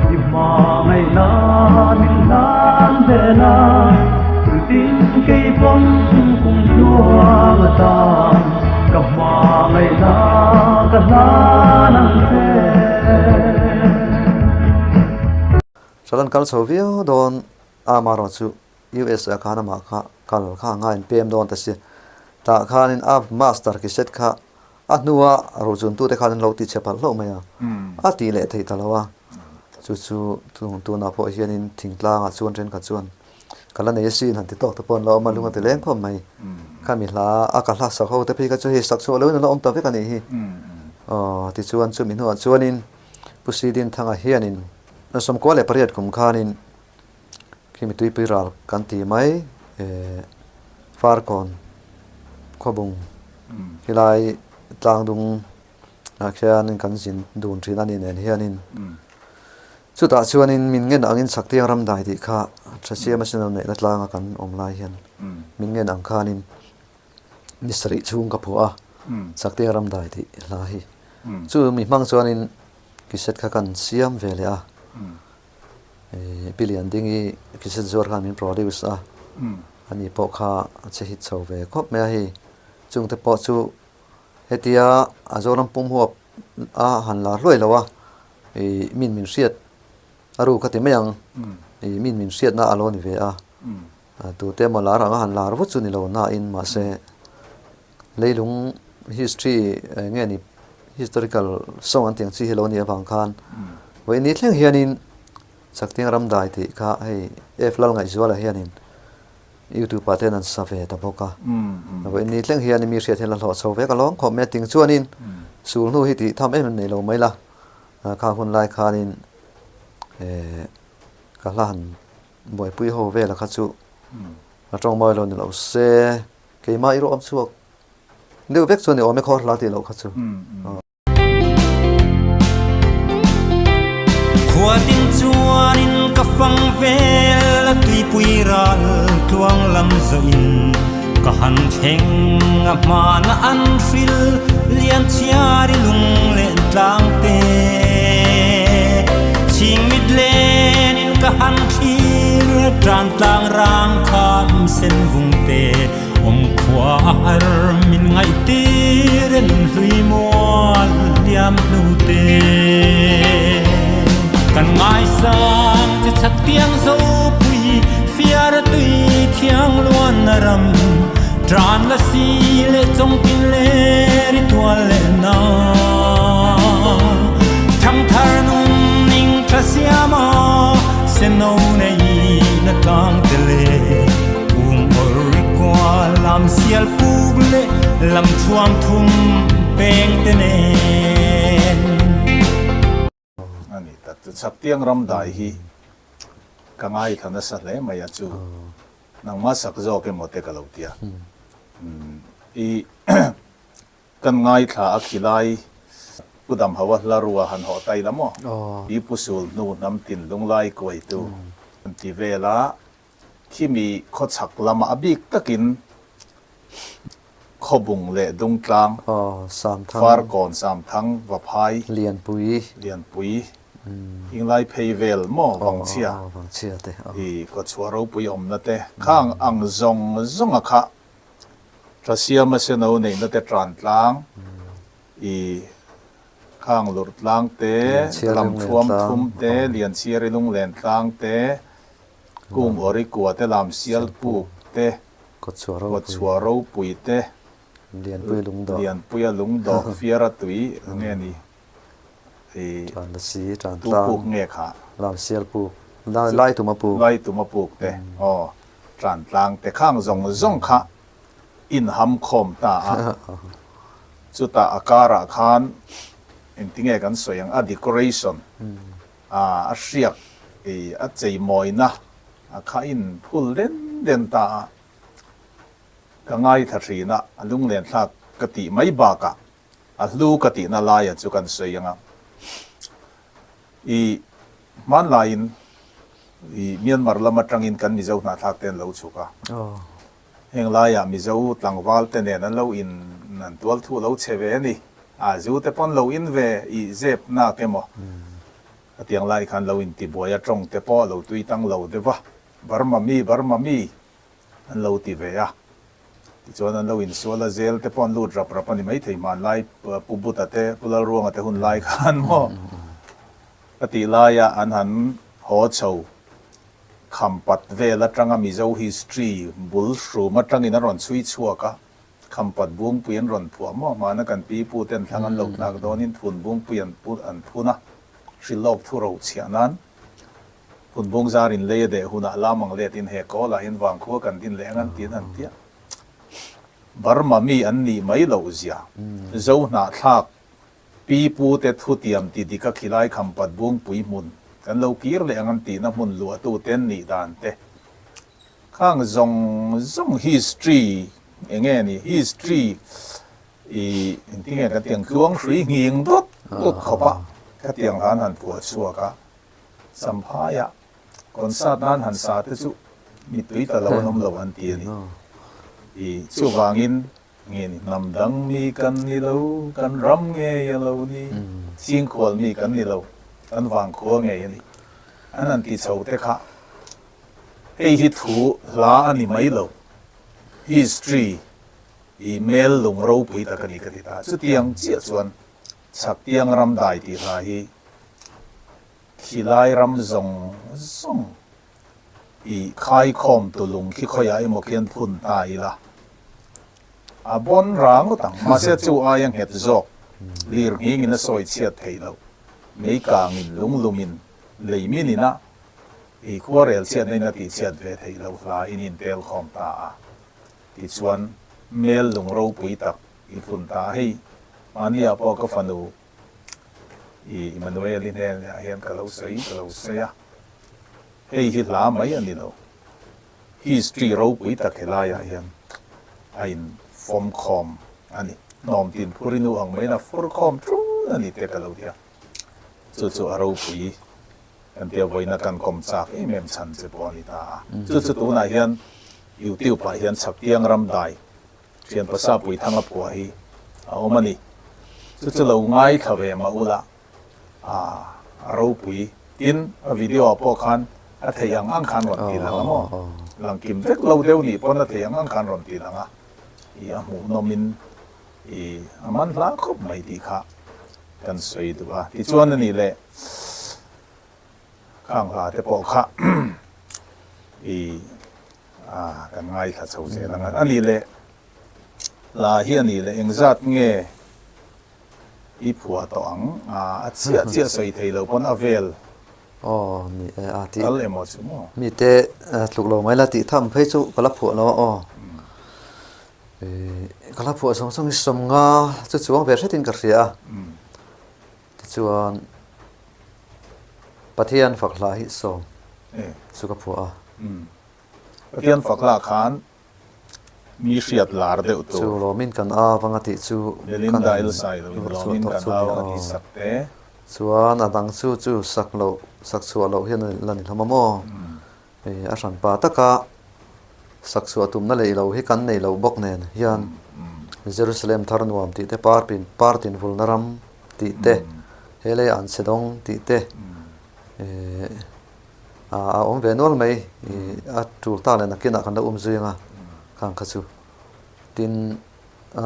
I hmangaihna min hlan vel a, chutin kei pawm kum tluang atan ka hmangaihna ka hlan ang che. Hralan kal chho viau dawn a amaherawh chu US ah khan amah kha kal kha a ngain pem dawn ta si. Tah khanin a master ki set kha A hnua rochuntute khan an lo ti chhe palh hlauh mai a, a tih leh theih ta lo a. Chu chu tunah pawh hianin thingtlangah chuan thenkhat chuan ka la nei asin han ti tawk te pawh an lo awm a, lung a ti leng khawp mai. Khami hla a ka hla sak ho te phei kha chu hei sak chhuah loin a la awm ta vek a nih hi. Aw tichuan chumi hnuah chuanin Pu Sidinthanga hianin 98 kum khanin Khimi tuipui ral kan ti mai Farkawn khawbung khilai tlangdung ah khianin kan zin dun thin a ni nen hianin chutah chuanin min ngen angin Chhaktiang ram dai tih kha Thasiam a sinal neihna tlanga kan awm lai hian min ngen ang khanin ni sarih chhung ka phuah a Chhaktiang ram dai tih hla hi chu mi hmang chuanin cassette kha kan siam ve leh a. Pi Liandingi cassette zuar khan min produce a, ani pawh kha a che hit chho ve khawp mai a hei. Chungte pawh chu hetia a Zoram pum huap a han lar hluai lo a, ih min min hriat a ru ka ti mai ang, ih min min hriatna a lo ni ve a, tute emaw lar ang a han lar vut chu ni lo nain mahse leilung history nge ni historical song an tih ang chi hi lo nih avang khan vawiin ni thleng hianin Chaktiang Ramdai tih kha hei F Lalngaihzuala hianin YouTube ah te hian an sa ve ta bawk a vawiin ni thleng hianin mi hriat hian la hlawh chho vek alawm khawp mai a ting chuanin sul hnu hi tih tham em em nei lo mai la kha hun lai khanin eh ka hla han buaipui ho vela kha chu a tawng mawi lo ni lo se. Keimah i rawh chhuak deuh vek chuan i awm e khawr hla tih loh kha chu. Khuatin chuanin ka fang vel a tuipui ral tluang lam zawhin. Ka han thleng a hmana an hril lian chhiar i lunglen tlang te. Chhingmit lenin ka han thlir tan tlang rang kham sen vung te. Awm khua a har min ngaihtir en hlui mual liam hnu te. Kan ngaisang che chhaktiang zopui fiar tui thiang luan a ram Tran la si leh chawngtin leh ri tual leh na Thangthar nung ning tha siam a seno nei na tlang te le Kung awr ri kua lam sial puk leh lam thuam thum peng te nen. A ni tak chu Chhaktiang ram dai hi ka ngaithla nasa hle mai a chu nangmah sak zawk emaw te ka lo tia. I kan ngaithla a khilai Pu Damhaua hla rua han hawh tai la maw? Pi Pu Sul hnu hnam tin lunglai kuaitu an ti vel a. Khimi khawchhak lama a bik takin Khawbung leh Dungtlang, Farkawn, Samthang, Vaphai, Lianpui, Lianpui, Inglai phei vel maw Vangchhia, i kawchhuah ropui awmna te khang ang zawng zawnga kha Thasiama seno neihna te Trantlang, i khang lurh tlang te, Lamthuam thum te, Lianchhiari lunglen tlang te, Kung awri kua te lam sial puk te, kawtchhuah ropui te, Lianpuia lungdawh fiara tui nge ni i tu puk nge kha? Laituma puk te aw Trantlang te khang zawng zawng kha inham khawm ta a, chutah a karah khan engtinge kan sawi ang a decoration A hriak i a cheimawina a kha in phul den den ta a, ka ngaithla thin a, a lunglen thlak ka tih mai bakah a hlu ka tihna laia chu kan sawi ang a. I hmanlaiin i Myanmar lam atangin kan Mizo hnahthlak te an lo chhuk a, heng laiah Mizo tlangval te nen an lo in an tual thu lo che ve a ni. A zu te pawn lo in ve i zep nak emaw? Hetiang lai khan lo intibuai a tawng te pawh a lo tui tang lo deuh a, Burma mi, Burma mi an lo ti ve a. Tichuan an lo insual a, zel te pawh an lut rap rap a ni maithei hmanlai Pu Buta te, Pu Lalruanga te hun lai khan maw ka tih laia an han haw chho Khampat vel atanga Mizo history bul hrum atangin an rawn chhui chhuak a. Khampat Bungpui an rawn phuah maw? Hmana kan pi pu ten thlang an lo tlak dawnin Phun Bungpui an pu an phun a, hrilhlawk thu ro chhiah nan Phun Bung zar in lei a deh hunah lam ang let in he kawl ah hian vangkhua kan din leh ang an tiin an tia. Burma mi an nih mai loh zia Zo hnahthlak pi pu te thu tiam ti dik a khilai Khampat Bungpui hmun kan lo kir leh ang an tihna hmun luahtu ten nih dan te Khang zawng zawng history eng nge ni history i engtin nge kan tiang tluang hrui nghing dawt dawt khawp a khatiang han han phuah chhuak a Champhaiah concert nan han sa te chu mittui ta lo an awm lo an ti a ni i chuvangin nge ni hnam dang mi kan ni lo kan ram ngei a lo ni chingkhual mi kan ni lo kan vangkhua ngei a ni an han ti chho te kha Hei hi thu hla a ni mai lo, history i mel lung ropui tak a ni ka ti ta. Chutiang chiah chuan Chhaktiang ram dai tih hla hi khilai ram zawng zawng i khaikhawm tu lung khi khawiah emaw khian phun ta ila a bawn ra ngawt ang. Mahse chu aia nghet zawk lir nghingin a sawi chhiat theih loh, meikangin lunglumin leimin ina I khuarel chhiatna in a tihchhiat ve theih loh hla in intel khawm ta a, tichuan mel lung ropui tak i phun ta a. Hei mahniah pawh ka fanu i Emmanuel-i hnenah hian ka lo sawi ka lo sawi a, hei hi hla mai a ni lo, history ropui tak helaiah hian a infawm khawm a ni. Hnawm tin phur i nu ang maiin a fur khawm ṭun a ni te ka lo ti a, chu chu a ropui. Kan tia vawiina kan kawm chak em em chhan che pawh a ni ta a. Chu chu tunah hian Youtube ah hian Chhaktiang ram dai thianpa Sapui Thanga phuah hi a awm a ni. Chu chu lo ngaithla ve mah ula a ropui. Tin, a video ah pawh khan a theih ang ang khan rawn ti lang a maw? Lang kim vek lo deuh nih pawn a theih ang ang khan rawn ti lang a, i a hmuhnawmin i a man hla khawp mai tih kha kan sawi duh a. Tichuan a nih leh khang hla te pawh kha i a kan ngaithla chho zel ang a. A nih leh hla hi a nih leh engzat nge i phuah tawh ang a, a chiah chiah sawi thei lo pawn a vel Aw ni e a tih kal emaw chu maw? Mite tluk lo mai la tih tham phei chu ka la phuah lo a aw. Ka la phuah zawng zawng hi sawmnga chu chuang ve hretin ka hria a. Tichuan Pathian fak hla hi sawm chu ka phuah a. Pathian fak hla khan mi hriat lar deuh tur. Chu lawmin kan au anga tih chu kan vawrh chhuah tawh chu a ni a. Chuan a dang chu chu sak loh sak chhuah loh hian la ni hlawm a maw? A hranpa taka sak chhuah tumna leh ilo hi kan nei lo bawk nen hian Jerusalem thar nuam tih te parpin partin vulna ram tih te he lei an chhe dawng tih te a awm ve nual mai a tul ta leh nakinah kan la um zui anga khang kha chu tin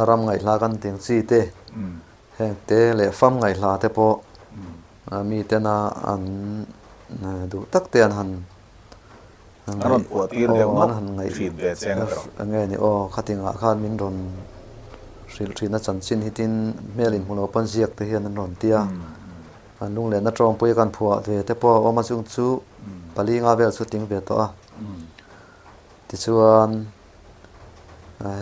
ram ngaihhla kan tih ang chi te Heng te leh fam ngaihhla te pawh mitena an duh tak te an han A rawn puah tir deuh nawk thin ve cheng a rawh. Nge ni aw, khatingah khan min rawn hrilh thin a chanchin hi tin hmel inhmu lo pawn ziak te hian an rawn ti a. An lunglenna tawngpui a kan phuah ve te pawh a awm a chung chu pali nga vel chu tling ve tawh a. Tichuan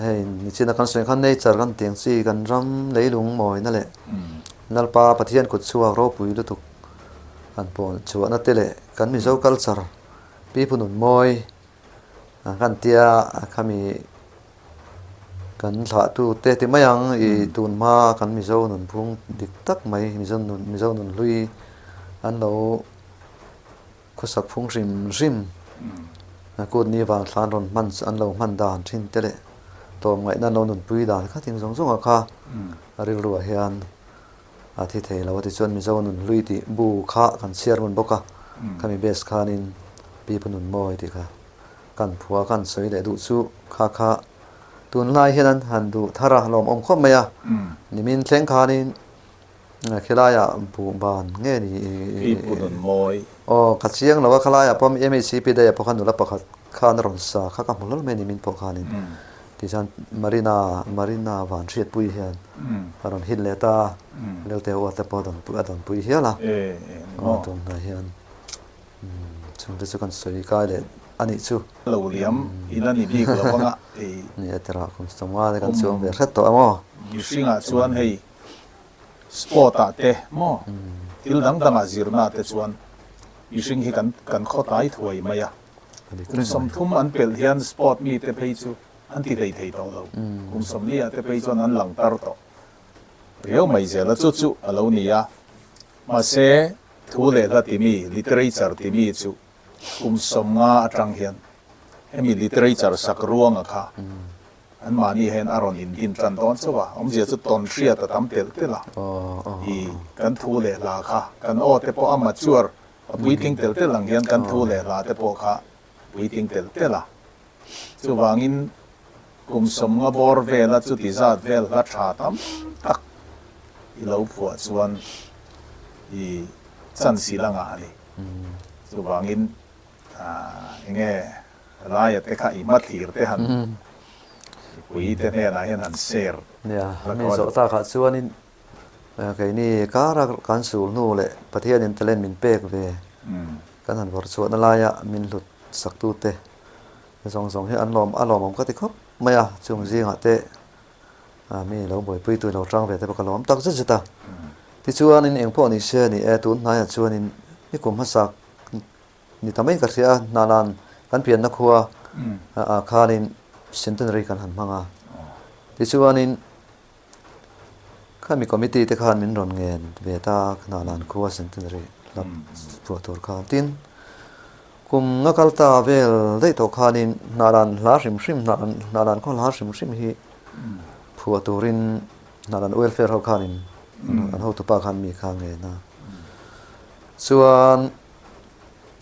hei nichina kan sawi khan nature kan tih ang chi kan ram leilung mawina leh Lalpa Pathian kut chhuak ropui lutuk han pawn chhuahna te leh kan Mizo culture pipu nun mawi kan tia khami kan thlahtu te ti mai ang i tun hma kan Mizo nunphung dik tak mai Mizo nun Mizo nun hlui an lo Khawsak phung hrim hrim kut ni vang thlan rawn hman an lo hman dan thin te leh tlawm ngaihna an lo nunpui dan kha thing zawng zawng ah kha a rilruah hian a thi thei lo a tichuan Mizo nun hlui tih bu kha kan chhiar hmun bawk a khami base khanin Pipu nun mawi tih kha kan phua kan sawi leh duh chu kha kha tunlai hian an han duh thar a lawmawm khawp mai a nimin thleng khanin Khilaiah buhban nge ni i. I pu nun mawi. Aw, ka chiang lo a, khalaiah pawh MHCP daih ah pawh khan nula pakhat khan a rawn sa kha ka hmu hlawl mai a ni min pawh khanin. Tichuan Marina, Marina van hriatpui hian a rawn hit leh ta a, Lelte uar te pawh a dawn a dawn pui hial a. Aw, tun hnai hian chungte chu kan sawi kai leh a nih chu. Lo liam in a ni bik lo anga ei. Ni a tirah kum sawmnga te kan chuang ve hret tawh a maw? Mihringah chuan hei Sport ah te maw thil dang dangah zirna te chuan mihring hi kan kan khaw tlai thuai mai a. Kum 30 an pelh hian sport mi te phei chu an ti hlei thei tawh lo. Kum 40 ah te phei chuan an lang tar tawh riau mai zel a, chu chu a lo ni a. Mahse thu leh hla timi, literature timi chu kum 50 atang hian hemi literature sak ruanga kha Anmahni hian a rawn indin tan dawn chauh a, awmzia chu tawn hriat a tam telh telh a. I kan thu leh hla kha, kan aw te pawh a mature, a puitling telh telh ang hian kan thu leh hla te pawh kha puitling telh telh a. Chuvangin kum 50 bawr vela chuti zat vel hla tha tam tak i lo phuah chuan i chance i la ngah a ni. Chuvangin enge Laia te kha i hmathlir te han mipui te hnenah hian han share Nia, mi zawh takah chuanin keini kara kan sul hnu leh Pathianin talent min pek ve kan han vawrh chhuahna laia min hlut saktute zawng zawng hi an lawm a lawmawm ka ti khawp mai a, chung zingah te mi lo buaipuitu lo tang ve te pawh ka lawm tak zet zet a. Tichuanin engpawh ni se ni e, tun hnaiah chuanin ni kum hmasak Ni ta mai ka hria a, Hnalan kan pianna khua ah khanin centenary kan han hmang a. Tichuanin khami committee te khan min rawn ngen ve ta a, Hnalan khua centenary hla phuah tur khan. Tin, Kum nga kal ta vel daih tawh khanin Hnahlan hla hrim hrim, Hnahlan khaw hla hrim hrim hi phuah turin Hnahlan welfare ho khanin an hotupa khan mi kha ngen a. Chuan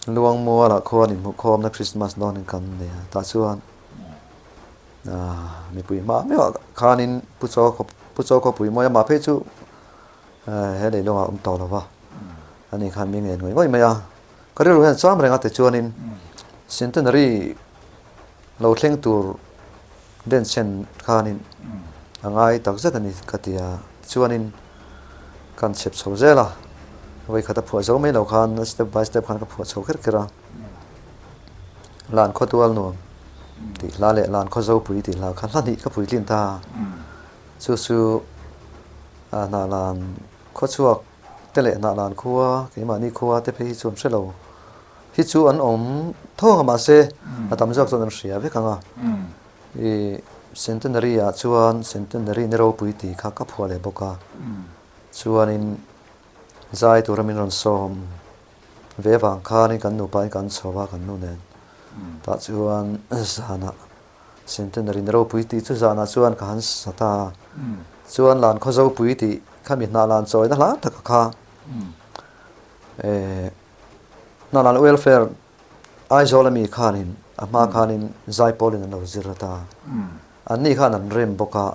Luangmualah khuan inhmuhkhawmna Christmas dawnin kan nei a, tah chuan mipui hma meuhah khanin Pu Chaw Pu Chaw khawpui mawi amah phei chu he leilungah a awm tawh lo va, ani khan mi ngen ngawih ngawih mai a. Ka rilru hian cham reng a tichuanin Centenary lo thleng tur denchhen khanin a ngai tak zet a ni ka ti a. Tichuanin kan chhep chho zel a, vawikhat a phuah zo mai lo khan step by step khan ka phuah chho kher kher a. Lan khaw tual nuam tih hla leh Lan khaw zopui tih hla kha hla hnih ka puitlin ta a. Chu chu hnah lan khawchhuak te leh hnah lan khua keimahni khua te phei hi chu an hre lo hi chu an awm thawng a mahse a tam zawk chuan an hria vek ang a ih centenary ah chuan centenary ni ropui tih kha ka phuah leh bawk a chuanin zai tura min rawn sawm ve vang khanin kan nupa in kan chho a kan nu nen tah chuan zanah Centenary ni ropui tih chu zanah chuan ka han sa ta a. Chuan Lan khaw zopui tih khami hnah lan chawina hla taka kha eh hnah lan welfare Aizawl ami khanin a hma khanin Zaipawlin an lo zir a ta. Anni khan an rem bawk a,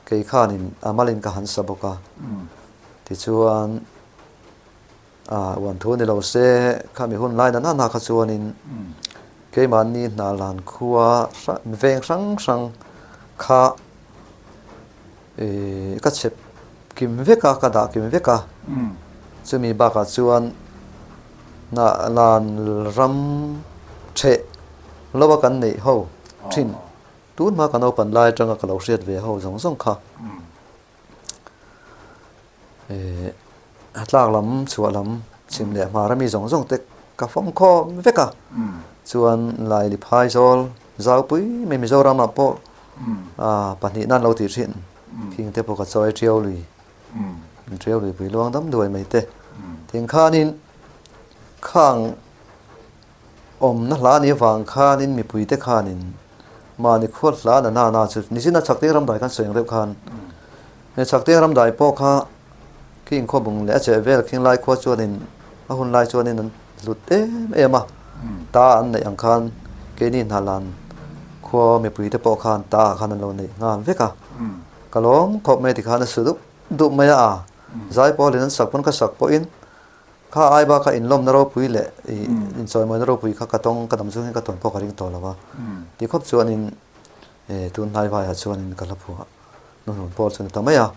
kei khanin a malin ka han sa bawk a. Tichuan. A uan thu ni lo se, khami hun lai nana na kha chuanin keimahni hna lan khua veng hrang hrang kha ka chhep kim vek a, ka dah kim vek a. Chumi bakah chuan hna lan ram theh lova kan neih ho thin, tun hma ka naupan lai atanga ka lo hriat ve ho zawng zawng kha. Tlak lam chhuah lam chhim leh hmar ami zawng zawng te ka fawm khawm vek a chuan Laili Phaizawl Zaupui mai Mizoram ah pawh pahnih nan lo tih thin khing te pawh ka chawi tiau lui tiau lui pui luang dam duai mai te thing khanin khang Awmna hla ni avang khanin mipuite khanin mahni khuat hla na na na chu nichina Chhakte Ramdai khan sawi ang deuh khan he Chhakte Ramdai pawh kha khi inkhawbung leh a cheh vel khing lai khua chuanin a hun lai chuanin an hlut em em a, ta an neih ang khan keini hnalan khua mipuite pawh khan ta ah khan an lo neih nghal vek a, ka lawm khawp mai tikhan a su dup dup mai a, Zaipawlin an sak pawn ka sak pawhin Kha ai bak a inlawmna ropui leh i inchawimawina ropui kha ka tawng ka dam chhung hian ka tawn pawh ka ring tawh lo a. Ti khawp chuanin tun hnai vaiah chuanin ka hla phuah hnuhnun pawh chu a ni ta mai a.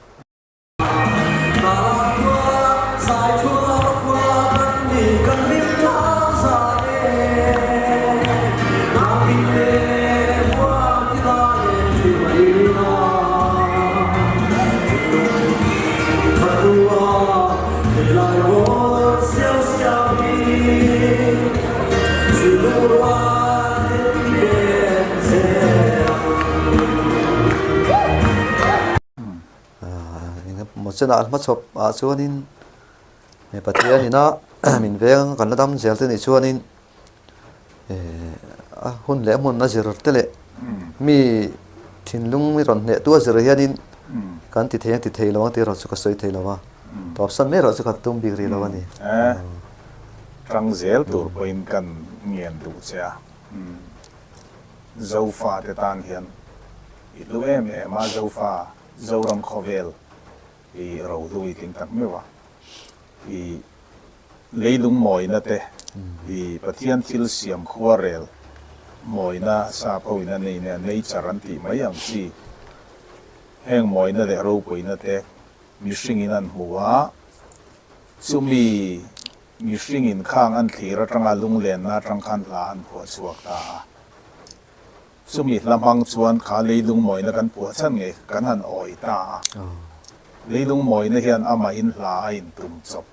Engemaw chenah hmachhawp ah chuanin Pathian ina min veng kan la dam zel te nih chuanin a hun leh a hmun a zir te leh mi thinlung mi rawn hneh tu a zir hianin kan ti thei ang ti thei lo ang tih erawh chu ka sawi thei lo a, tawpsan mai erawh chu ka tum bik rih lo a ni. Tang zel tur pawhin kan ngen duh che a, Zofa te tan hian i hlu em em a, Zofa Zoram khawvel i rohlu i tling tak meuh a, i Leilung mawina te, i Pathian thil siam khuarel mawina sap ho in a nei nen nature an tih mai ang chi. Heng mawina leh ropuina te mihring in an hmu a, chumi mihring in khang an thlir atanga lunglenna atang khan hla an phuah chhuak ta a. Chumi hla hmang chuan kha leilung mawina kan phuah chhan ngei kan han awi ta a. Leilung mawina hian amahin hla a intum chawp.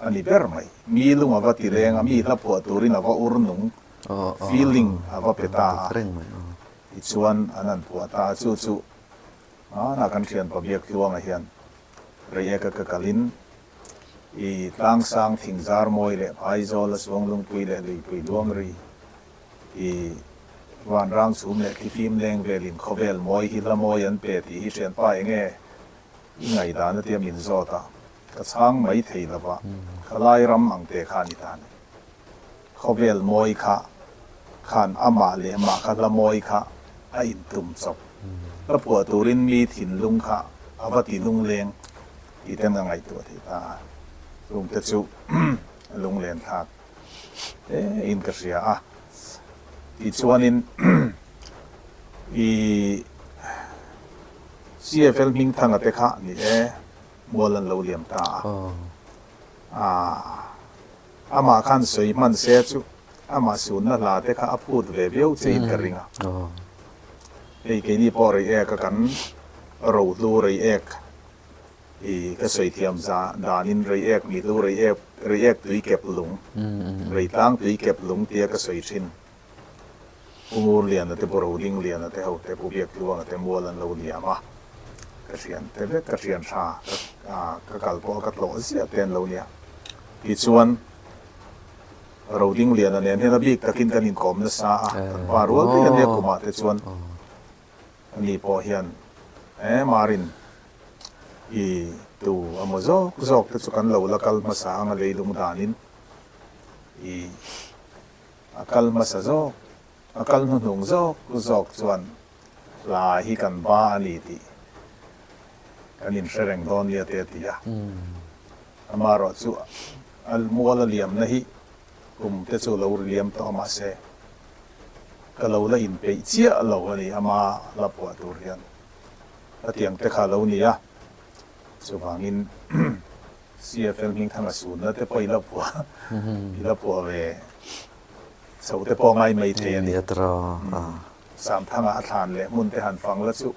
A ni ber mai. Mi lung a va ti leng a, mi hla phuah turin a va ur nung, feeling a va pe ta a. Tichuan an han phuah ta a, chu chu hmanah kan thianpa Biaktluanga hian Reiek-a ka kalin. I tlangsang thingzar mawi leh phaizawl a suanglungpui leh luipui luangri i vanrang chhum leh thlifim leng velin khawvel mawi hi hla mawi an pe tih hi thianpa enge i ngaihdan a tia min zawt a, ka chhang mai thei lova khalai ram ang te kha a ni ta ni. Khawvel mawi kha khan amah leh mah kha hla mawi kha a intum chawp. Hla phuah turin mi thinlung kha a va ti lungleng tih ten ka ngaihtuah thei ta a. Chungte chu a lunglen thlak hle in ka hria a. Tichuanin i CFL Hmingthanga te kha ni e, mual an lo liam ta a. Aaa. Amah khan sawi hman se chu amah sunna hla te kha a phut ve viau che in ka ring a. Hei keini pawh rei ek a kan rohlu rei ek i ka sawi thiam za danin rei ek mi hlu rei ek rei ek tui kep lung rei tlang tui kep lung tia ka sawi thin. Pu Ngurliana te Pu Rodingliana te ho te Pu Biaktluanga te mual an lo liam a, ka thian te vek ka thian tha ka kal pawh a ka tlawh ziah te an lo nia. Tichuan Rodingliana nen hian a bik takin kan inkawm nasa a, kan pa rual daih a nia kumah te chuan ani pawh hian e Marin i tu amaw zawk zawk te chu kan lo la kal hmasa ang a leilung danin i A kal hmasa zawk, a kal hnuhnung zawk zawk chuan hla hi kan ba a ni tih kan inhre reng dawn nia te a ti a. Amaherawh chu a mual a liamna hi kum te chu lo ri liam tawh a mahse ka lo la inpeih chiah lo a ni ama hla phuah tur hian hetiang te kha lo ni a. Chuvangin CFL Hmingthanga sunna te pawh i la phuah i la phuah ve chho te pawh ngai mai thei a ni. Samthanga a thlan leh hmun te han fang la chu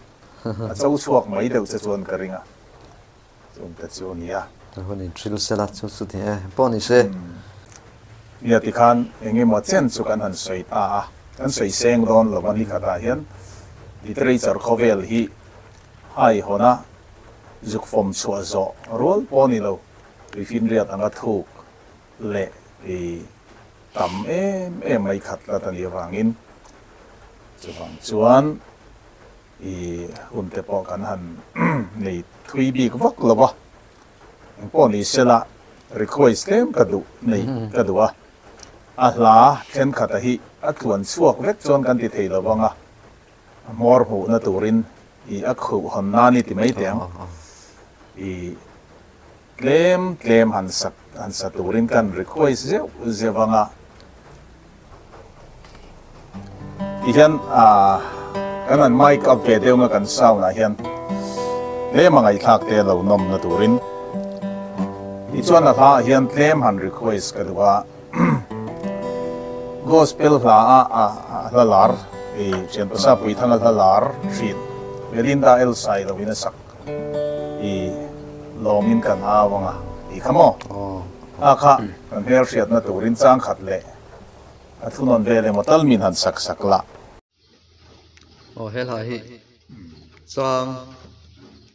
a cho chhuak mai deuh che chuan ka ring a, chung te chu a ni a. A hun in thil sela chu chu ni e pawh ni se. Nia tikhan eng emaw chen chu kan han sawi ta a, kan sawi seng dawn lo a ni khatah hian literature khawvel hi haihawn a Zuk fawm chhuah zawh rual pawh a ni lo, tuifinriat anga thuk leh i tam em em mai khat tlat a nih avangin chuvang chuan i hun te pawh kan han nei thui bik vak lo va, engpawh ni sela request tlem ka duh nei ka duh a, a hla thenkhat a hi a tluan chhuak vek chuan kan ti thei lo vang a. A hmawr hmuhna turin i a khuh hawn nan i ti mai teh ang. I tlem tlem han sak han sa turin kan request zeuh zeuh ang a. Tihian kan han mic up ve deuh nga kan sound ah hian tlem a ngaihthlak te lo nawmna turin. Tichuan a hla ah hian tlem han request ka duh a. Gospel hla a hla lar i Thianpasa Puithanga hla lar thin Belinda El Sailo in a sak i lawmin kan au anga tih kha maw? A kha kan hmelhriatna turin changkhat leh a thunawn vel emaw tal min han sak sak lah. Aw he hla hi chang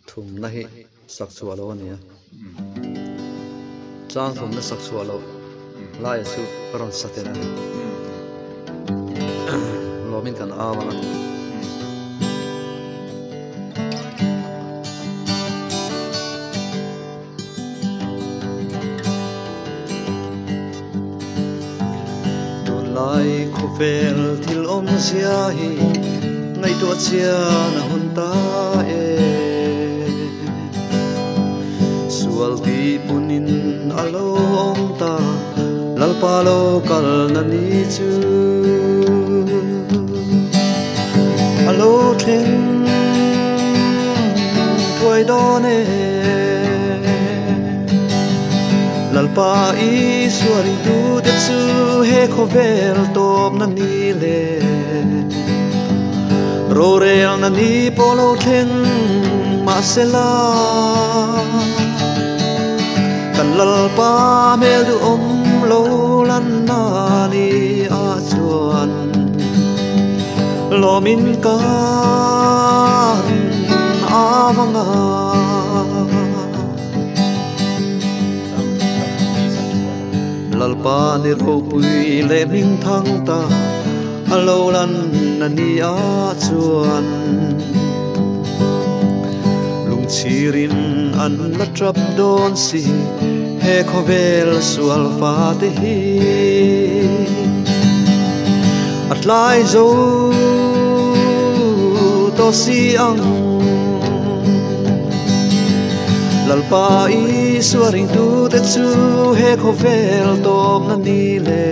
thumna hi sak chhuah loh a ni a, chang thumna sak chhuah loh laia chu ka rawn sa tel a ni. Lawmin kan au ang a ti. Tunlai khawvel thil awmzia hi ngaihtuah chian a hun ta e. Sual tih punin a lo awm ta, Lalpa lo kalna ni chu a lo thleng thuai dawn e. Lalpa Isua ringtute chu he khawvel tawpna ni le rorelna ni pawh lo thleng mahsela kan Lalpa hmel duhawm lo lanna ni ah chuan lawmin kan avanga. Lalpa ni ropui leh hming thang ta a lo lan a ni ah chuan lungchhirin an la tap dawn si he khawvel sual fate hi a tlai zo tawh si ang. Lalpa Isua ringtute chu he khawvel tawpna ni le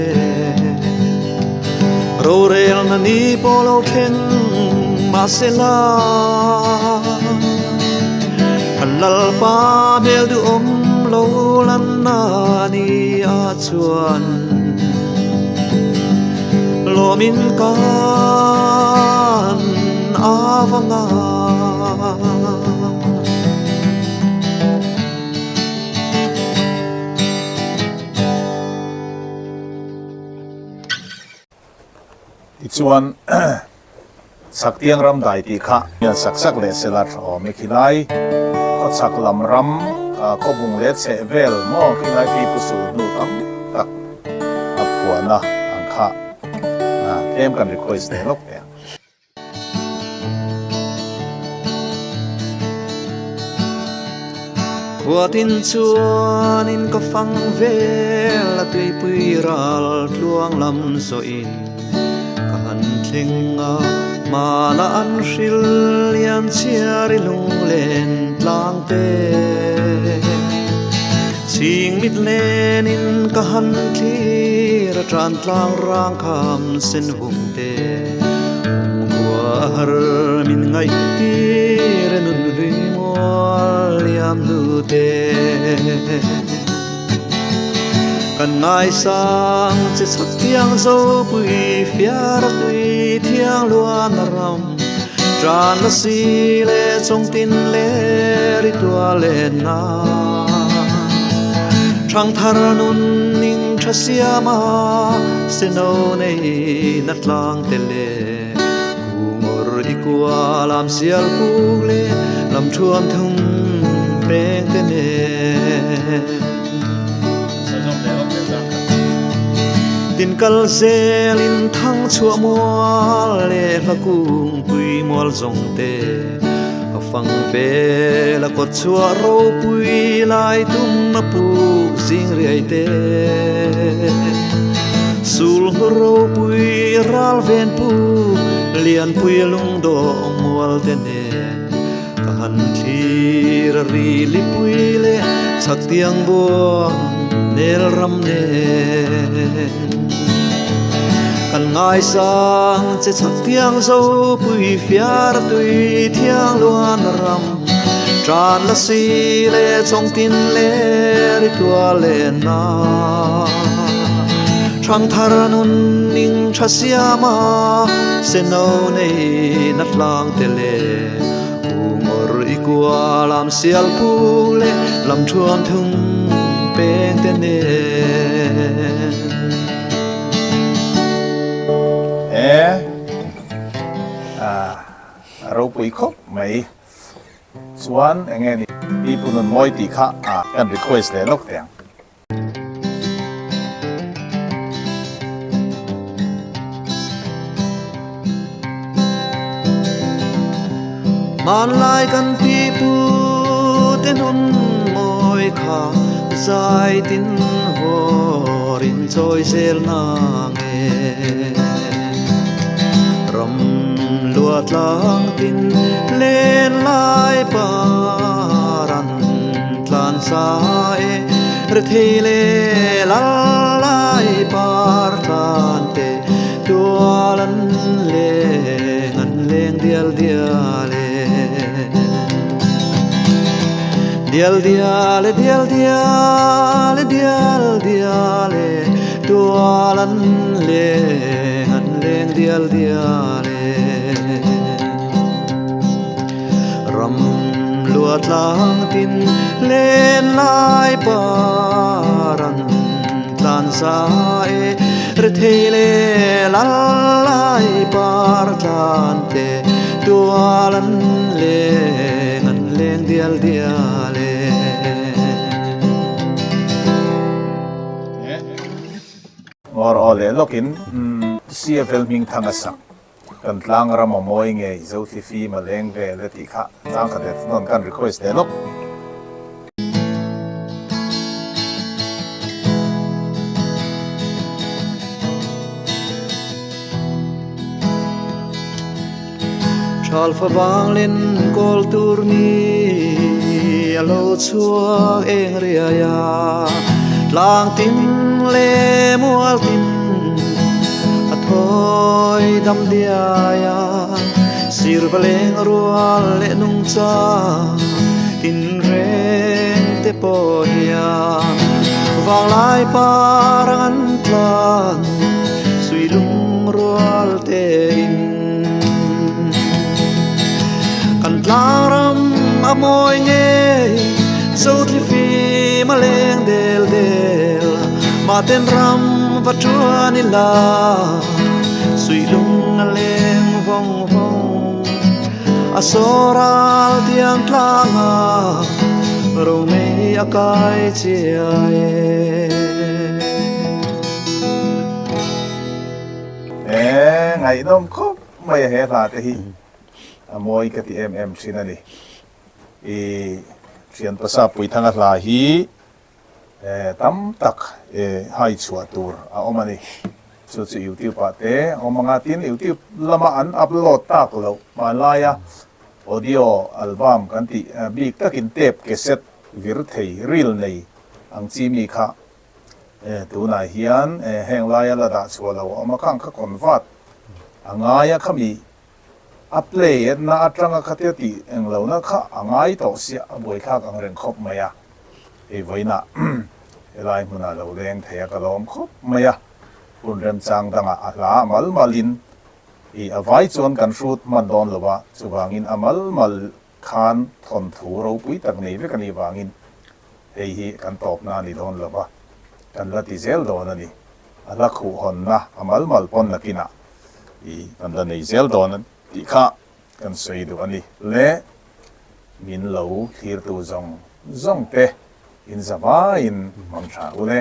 rorelna ni pawh lo thleng mahsela an Lalpa hmel duhawm lo lanna ni ah chuan lawmin kan avanga. Tichuan, Chhaktiang ram dai tih kha hian sak sak leh sela tha awm e khilai khawchhak lam ram khawbung leh chheh vel maw khilai pi pu sul hnu tam tak a phuahna ang kha tlem kan request leh lawk teh ang. Khuatin chuanin ka fang vel a tuipui ral tluang lam zawhin ka han thleng a, hmana an hril lian chhiar i lunglen tlang te. Chhing mit lenin ka han thlir a tan tlang rang kham sen vung te. Awmkhua a har min ngaih tir e nun hlui mual liam hnu te. Kan ngaisang che chhak thiang zopui fiar a tui thiang luan a ram tan la si le chawng tin le ri tua len na. Thangthar nun ning tha siam a seno nei na tlang te le kungawr i kua lam sial puk le lam thuam thum peng te nen. Tin kal zelin thang chhuah mual le hla kung pui mual zawng te a fang vel a kawt chhuah ropui lai tum a puk zing riai te. Sul hnu ropui ral ven puk lianpui lungdawh mual te nen Ka han thlir a ri lipui leh chhak tiang buang nel ram nen. Kan ngaisang che chhak tiang zopui fiar tui thiang luan ram tan la si leh chawng tin leh ri tua len na. Thangthar nun ning tha siam a seno nei na tlang te leh Kungawr i kua lam sial pu leh lam thuam thung peng te nen. E a ropui khawp mai chuan enge ni Pi Pu Nunmawi tih kha kan request leh lawk teh ang. Hmanlai kan pipu te nun mawi kha zai tin vawr in chawi zel na nge. Ram lua tlang tin len lai par an tlan sa e rethei le lal lai par tlan te tual an leng an leng dial dial e dial dial e dial dial e dial dial e tual an leng an leng dial dial e. Ram lua tlang tin len lai par an tlan za e rethei le lal lai par tlan te tual an leng an leng dial dial e. Ngawr aw leh lawkin CFL hmingthang a sak. Kan tlang ram a mawi ngei Zothli fim a leng vel e tih kha chang khat leh thunawn kan request leh lawk. Thal favang len kawl tur ni a lo chhuak eng riai a, tlang tin leh mual tin a thawi dam diai a, sir va leng rual leh nungcha tin reng te pawh hian vanglai par ang an tlan sui lung rual tein kan tlang ram a mawi ngei Zothli fim a leng del del mahten ram va tuan ila sui lung a leng vawng vawng a sawral tiang tlang a romei a kai chiai e. E ngaihnawm khawp mai a he hla te hi a mawi ka ti em em thin a ni. I thian pasa Puithanga hla hi tam tak hai chhuah tur a awm a ni. Chu chu YouTube ah te a awm ang a, tin YouTube lama an upload tak loh hmanlaia audio album kan tih bik takin tape cassette vir thei reel nei ang chi mi kha tunah hian heng laia la dah chhuah lo a awm a, khang kha convert a ngai a khami A play etna atanga khatia tih englohna kha a ngai tawh sia, a buaithlak ang reng khawp mai a. Hei vawiinah helai hmunah lo leng thei a ka lawm khawp mai a, hun remchang dangah a hla a mal malin i a vai chuan kan hrut hman dawn lo a, chuvangin a mal mal khan thawnthu ropui tak nei vek a nih vangin hei hi kan tawpna a ni dawn lo va, kan la ti zel dawn a ni. A hla khuhhawnna a mal mal pawn nakinah I kan la nei zel dawn a tih kha kan sawi duh a ni. Le min lo thlirtu zawng zawng te in zavaiin hmang tha u le.